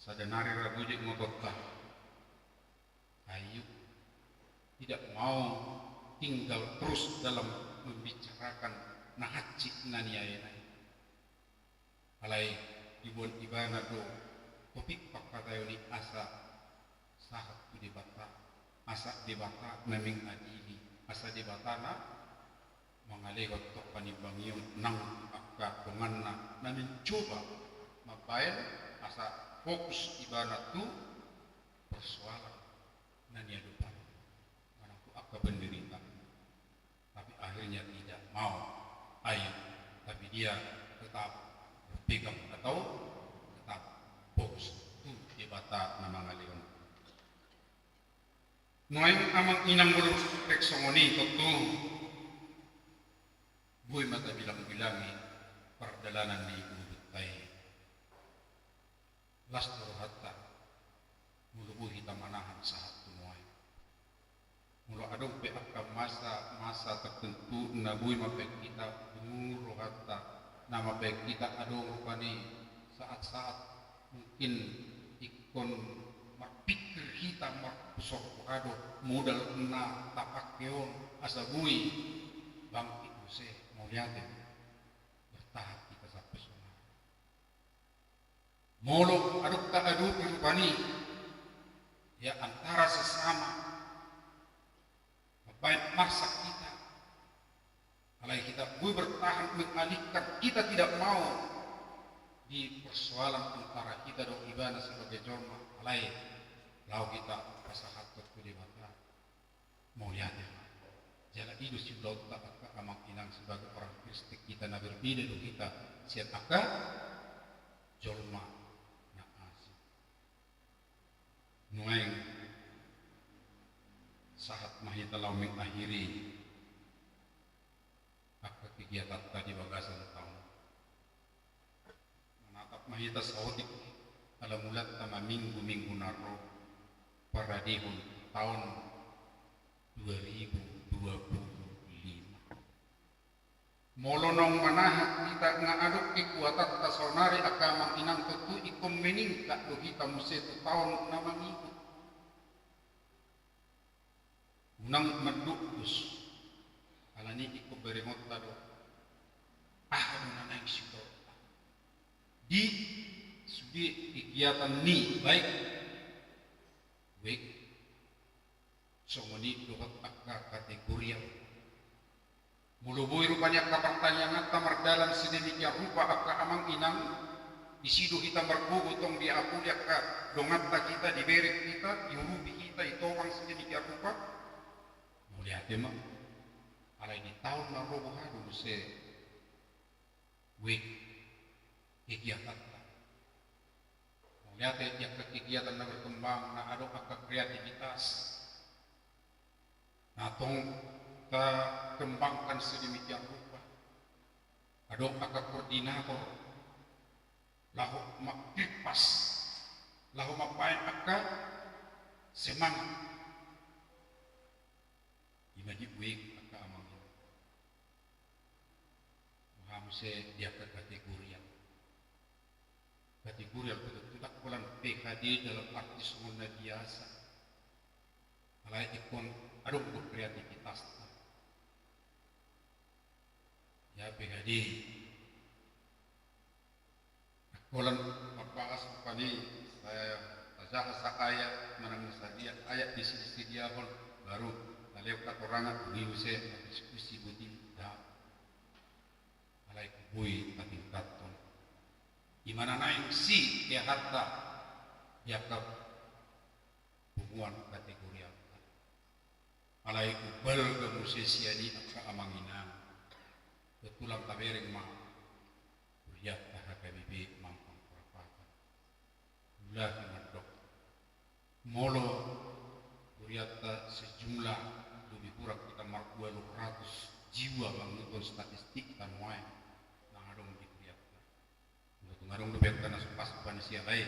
Sada nari ra bujik ngotonta. Ayo, tidak mau tinggal terus dalam membicarakan na hansit na niaena i. Alai diboan ibana do topik pangkataion i asa sahat tu Debata, asa Debata na mengadili, asa Debata na mangalehon tong panimbangion nang tu angka donganna na mencoba mambahen asa fokus ibana tu persoalan na niadopan manang tu angka penderitaan. Tapi akhirnya tidak mau. Ayo, tapi dia tetap berpegang atau tetap fokus tu Debata na mangalehon. Nuaeng amang inang molo rek songon i tontu boi ma tabilang-bilangi pardalanan ni ngolunta i. Las do rohanta molo boi hita manahan sahat tu nuaeng. Molo adong pe angka masa-masa tertentu na boi mambahen hita bungur rohanta, na mambahen hita adong rupani saat-saat mungkin ingkon marpikir hita marpusor roha do modal na tapake on asa boi bangkit muse. Mauliate, bertahan hita sampe sonari. Molo adong taadopi rupani, ya, antara sesama, mambaen marsak hita, alai hita boi bertahan mengalihkan, kita tidak mau di persoalan antara hita dohot ibana sebagai jolma, alai laho hita pasahathon tu Debata. Mauliate ma. Jala i do siulaonta angka amang inang sebagai orang Kristen, hita na berbeda do hita sian angka jolma na asing. Nuaeng sahat ma hita laho mengakhiri angka kegiatanta di bagasan taon. Manatap ma hita saotik ala mulanta ma minggu-minggu na ro paradehon taon dua ribu dua puluh lima. Molo naung manahan hita nga adong kekuatanta saonari angka amang inang, tontu ingkon meningkat do hita muse tu taon na mangihut. Unang mandokdos, alani ingkon berengonta do aha do na naeng siulaonta di sude kegiatan ni baik W E K songon i dohot angka kategorial. Molo boi rupani angka partangianganta mardalan sedemikian rupa angka amang inang, disi do hita margogo tong diapuli angka donganta hita, dibereng hita, diurupi hita, ditopang sedemikian rupa. Mauliate ma. Alai di taon na ro boha do muse W E K kegiatanta. Mauliate di angka kegiatan na berkembang, na adong angka kreativitas na tong takembangkan sedemikian rupa. Adong angka koordinator laho mangkirpas, laho mambaen angka semangat. Ima di W E K angka amang inang. Boha muse di angka kategorial. Kategorial betul-betul holan P H D dalam arti songon na biasa. Alai ingkon adong do kreativitasna. Ya, P H D. Holan mambahas rupani, saya tajaha sa ayat, manang na sadia ayat disi disediahon, baru talehon hatorangan, dung i muse diskusi buti, da. Alai boi tatingkathon. Ima na naeng sideakhonta di angka punguan kategorialta. Alai umbalga muse sian i angka amang inang, betulan tabereng ma hurianta H K B P Mampang Prapatan. Ulahi mandok, molo hurianta sejumlah lebih kurang sekitar ualu ratus jiwa manurut statistik ta nuaeng na adong di hurianta. Molo tung adong dope angka na so pas rupani sian i,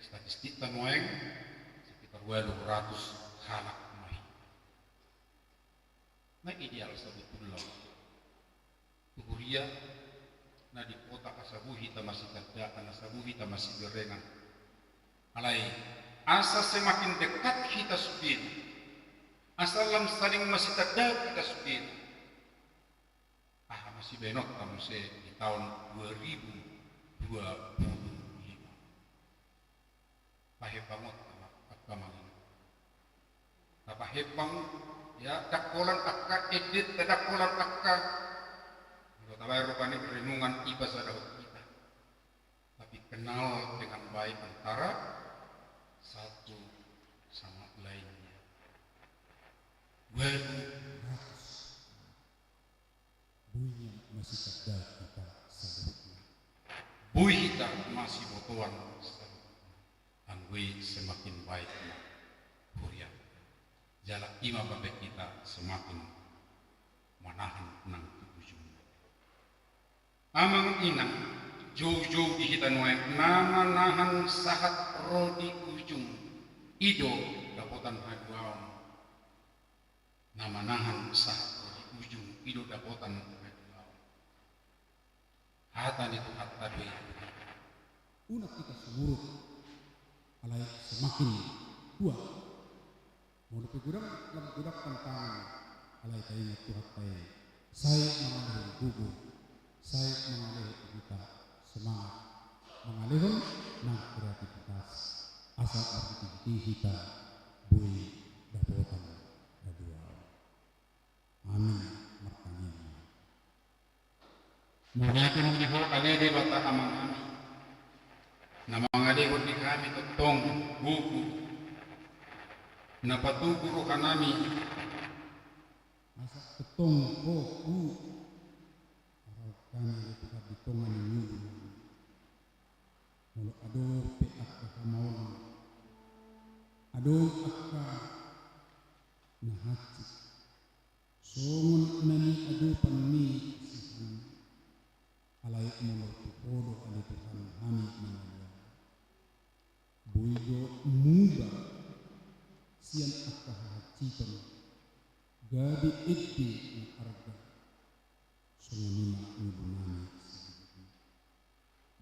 statistik ta nuaeng sekitar ualu ratus halak ma hita. Na ideal sabotulna tu huria na di kota, asa boi hita masitandaan, asa boi hita masiberengan. Alai asa semakin dekat hita sudena, asa lam saling masitandaan hita sudena. Aha ma sibaenonta muse di taon dua ribu dua puluh lima? Pahembangonta ma angka amang inang. Tapahembang, ya, ndang holan angka endenta, ndang holan angka, molo tabaen rupani renungan i pasadahon hita. Tapi kenal dengan baik antara satu sama lainnya. Ualu ratus. Boi masitandaan hita saluhutna. Boi hita masibotoan saluhutna. Anggo i semakin baik ma huria. Jala ima mambaen hita semakin manahan nang tu ujungna. Amang inang, joujou di hita nuaeng na manahan sahat ro di ujung, i do dapotan haluaon. Na manahan sahat ro di ujung, i do dapotan haluaon. Hata ni Tuhanta do i. Unang hita sumurut, alai semakin kuat. Molo pe godang, lam godang tantangan, alai taingot Tuhanta i. Sai mangalehe gogo, sai mangalehe hita semangat. mangalehon nang kreativitas, asa marhitehite hita boi dapotan haluaon. Amin. Martangiang ma. Mauliate ma di Ho ale Debata Amanami, na mangalehon di hami tongtong buku na patubu rohanami, asa tongtong Ho huparorot hami ale Tuhan di tonga ni ngolunami. Molo adong pe angka hamaolon, adong angka na hansit, songon na niadopan ni sihan, alai molo tu Ho do ale Tuhan hami mangalean, boi do muba sian angka hahansiton gabe ende na arga. Songon i ma ngolunami.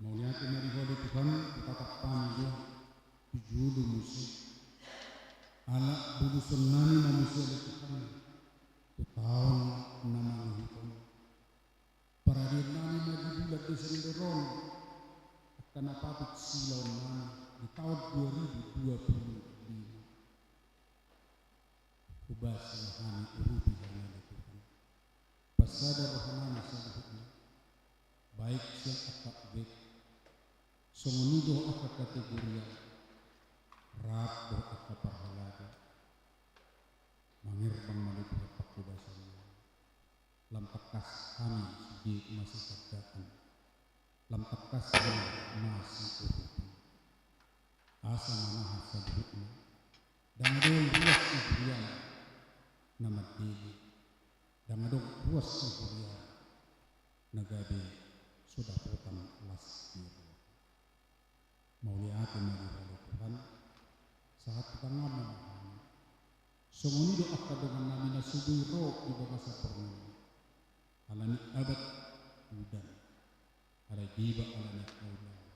Mauliate ma di Ho ale Tuhan, hutatap hami do tu jolo muse, ala bulusonnami ma muse ale Tuhan tu taon na mangihuthon. Paradionnami ma di bulan Desember on angka na patut siulaonnami di taon dua ribu dua puluh lima. Hobasi ma hami, urupi hami ale Tuhan. Pasada rohanami saluhutna, baik sian angka ubek, songon i dohot angka kategorian, rap dohot angka parhalado. Mangerbang ma ale Tuhan panghobasan. Lam tangkas hami sude masisandaan, lam tangkas hami masiurupi. Asa manahan saluhutna, ndang adong ruas ni huria na mandele, ndang adong ruas ni huria na gabe so dapotan las ni roha. Mauliate ma di Ho ale Tuhan, sahat tu tanganmu ma hami. Songon i do angka dongannami na so boi ro di bagasan portibi on, ala ni abat udan, alai deba ala ni angka ulaon,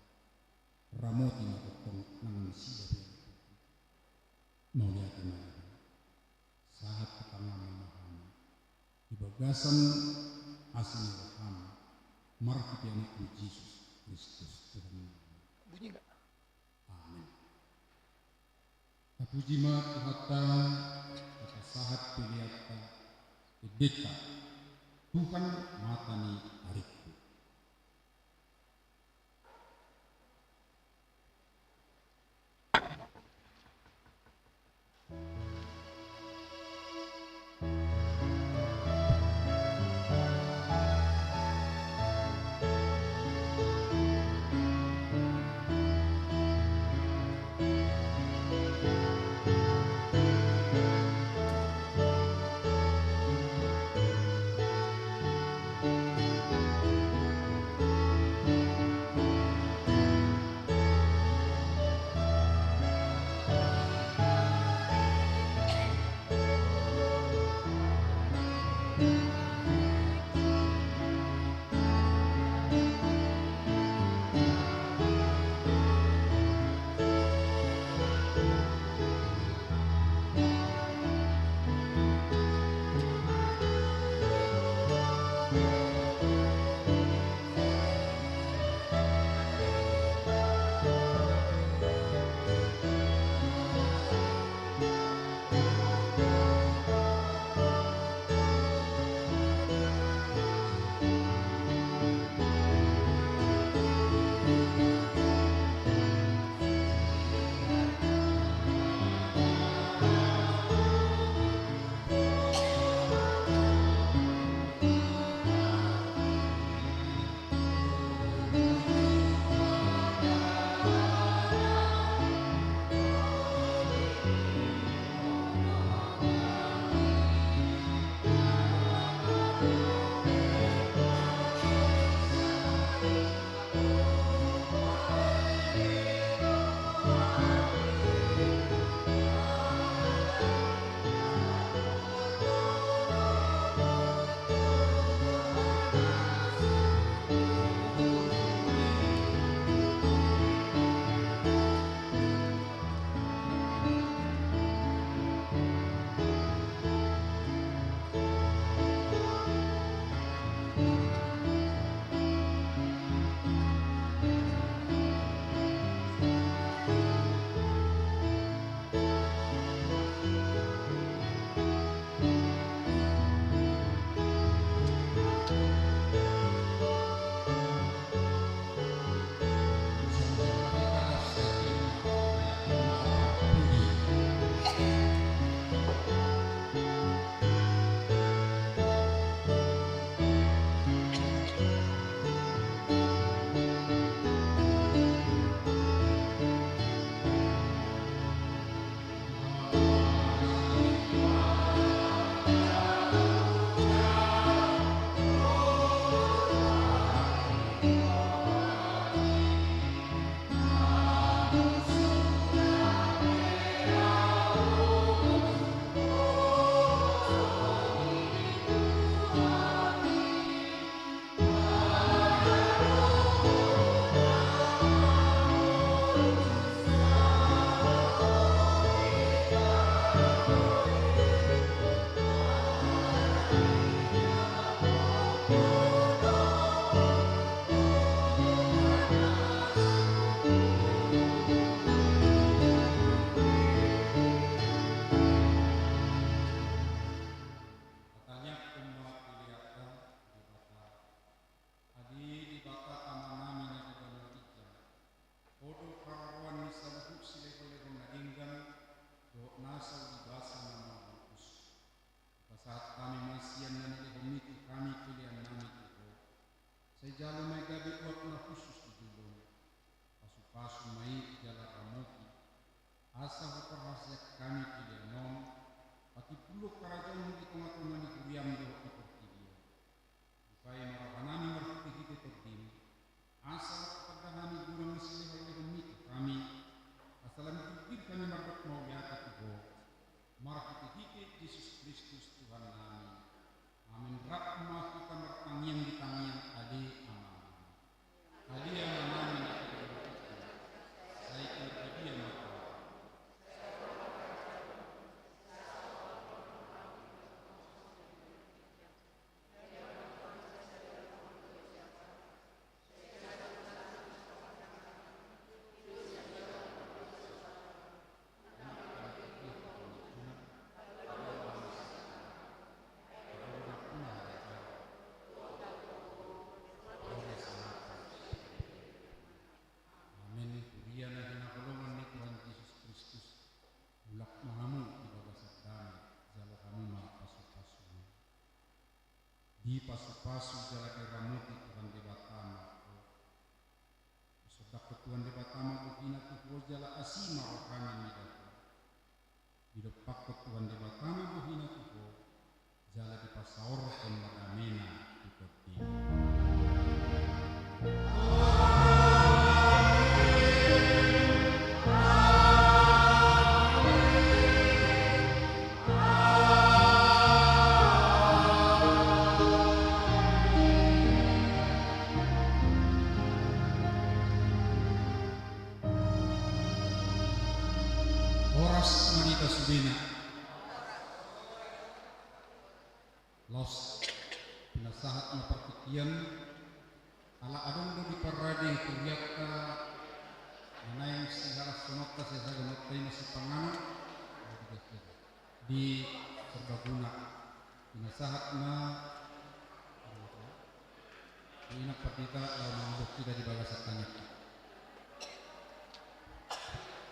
ramoti ma tongtong nang nasida be. Mauliate ma di Ho. Sahat tu tanganmu ma hami di bagasan asi ni roham, marhite Anakmu Jesus Kristus Tuhannami. Bunyi nggak? Amin. Tapuji ma Tuhanta, tapasahat peleanta, endenta, Tuhan mata ni aringku. Asa huparhaseang hami pelean on, patimbulhon harajaonmu di tongatonga ni huriam dohot di portibi on. Buhai ma rohanami marhitehite Tondim, asa lam tanda hami guna ni silehonlehonmi tu hami, asa lam jungkir hami mandok mauliate tu Ho, marhitehite Jesus Kristus Tuhannami. Amen. Rap ma hita martangiang di tangiang Ale Amanami. Ale Amanami na di banua tingki, sai tingki dia ma Ho. Amen. Huria na hinaholongan ni Tuhan Jesus Kristus, mulak ma hamu di bagasan dame, jalo hamu ma pasupasu. Dipasupasu jala diramoti Tuhan Debata ma ho. Disondangkon Tuhan Debata ma bohina tu ho jala asi ma rohana mida ho. Didompakkon Tuhan Debata ma bohina tu ho jala dipasaorhon ma damena tu tondim. Horas ma di hita sudena. Laos pinasahat ma partingkian, ala adong do di parade hurianta na naeng sihalashononta sihagagononta i na sipanganon di Serbaguna. Pinasahat ma di Inang Pandita laho mangadop hita di bagasan tangiang.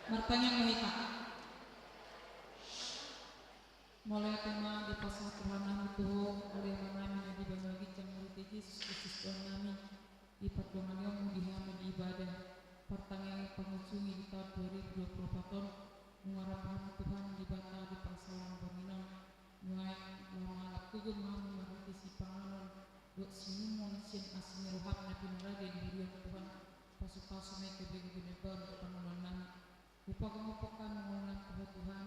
Martangiang ma hita. Mauliate ma dipasahat rohanami tu Ho, Ale Amanami na di banua ginjang, marhite Jesus Kristus Tuhannami. Di pardonganionmu di hami di ibadah partangiang i pangujungi di taon dua ribu dua puluh opat on, nunga rap hamu Tuhan Debata di parsaoran borngin on. Nuaeng laho mangalap gogo ma hamu marhite sipanganon dohot siinumon sian asi ni roham na pinarade di huriam Tuhan. Pasupasu ma i gabe gogo na imbaru dohot pangoluannami. Hupagogohon hami ngolunami tu Ho Tuhan,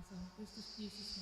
asa Kristus Jesus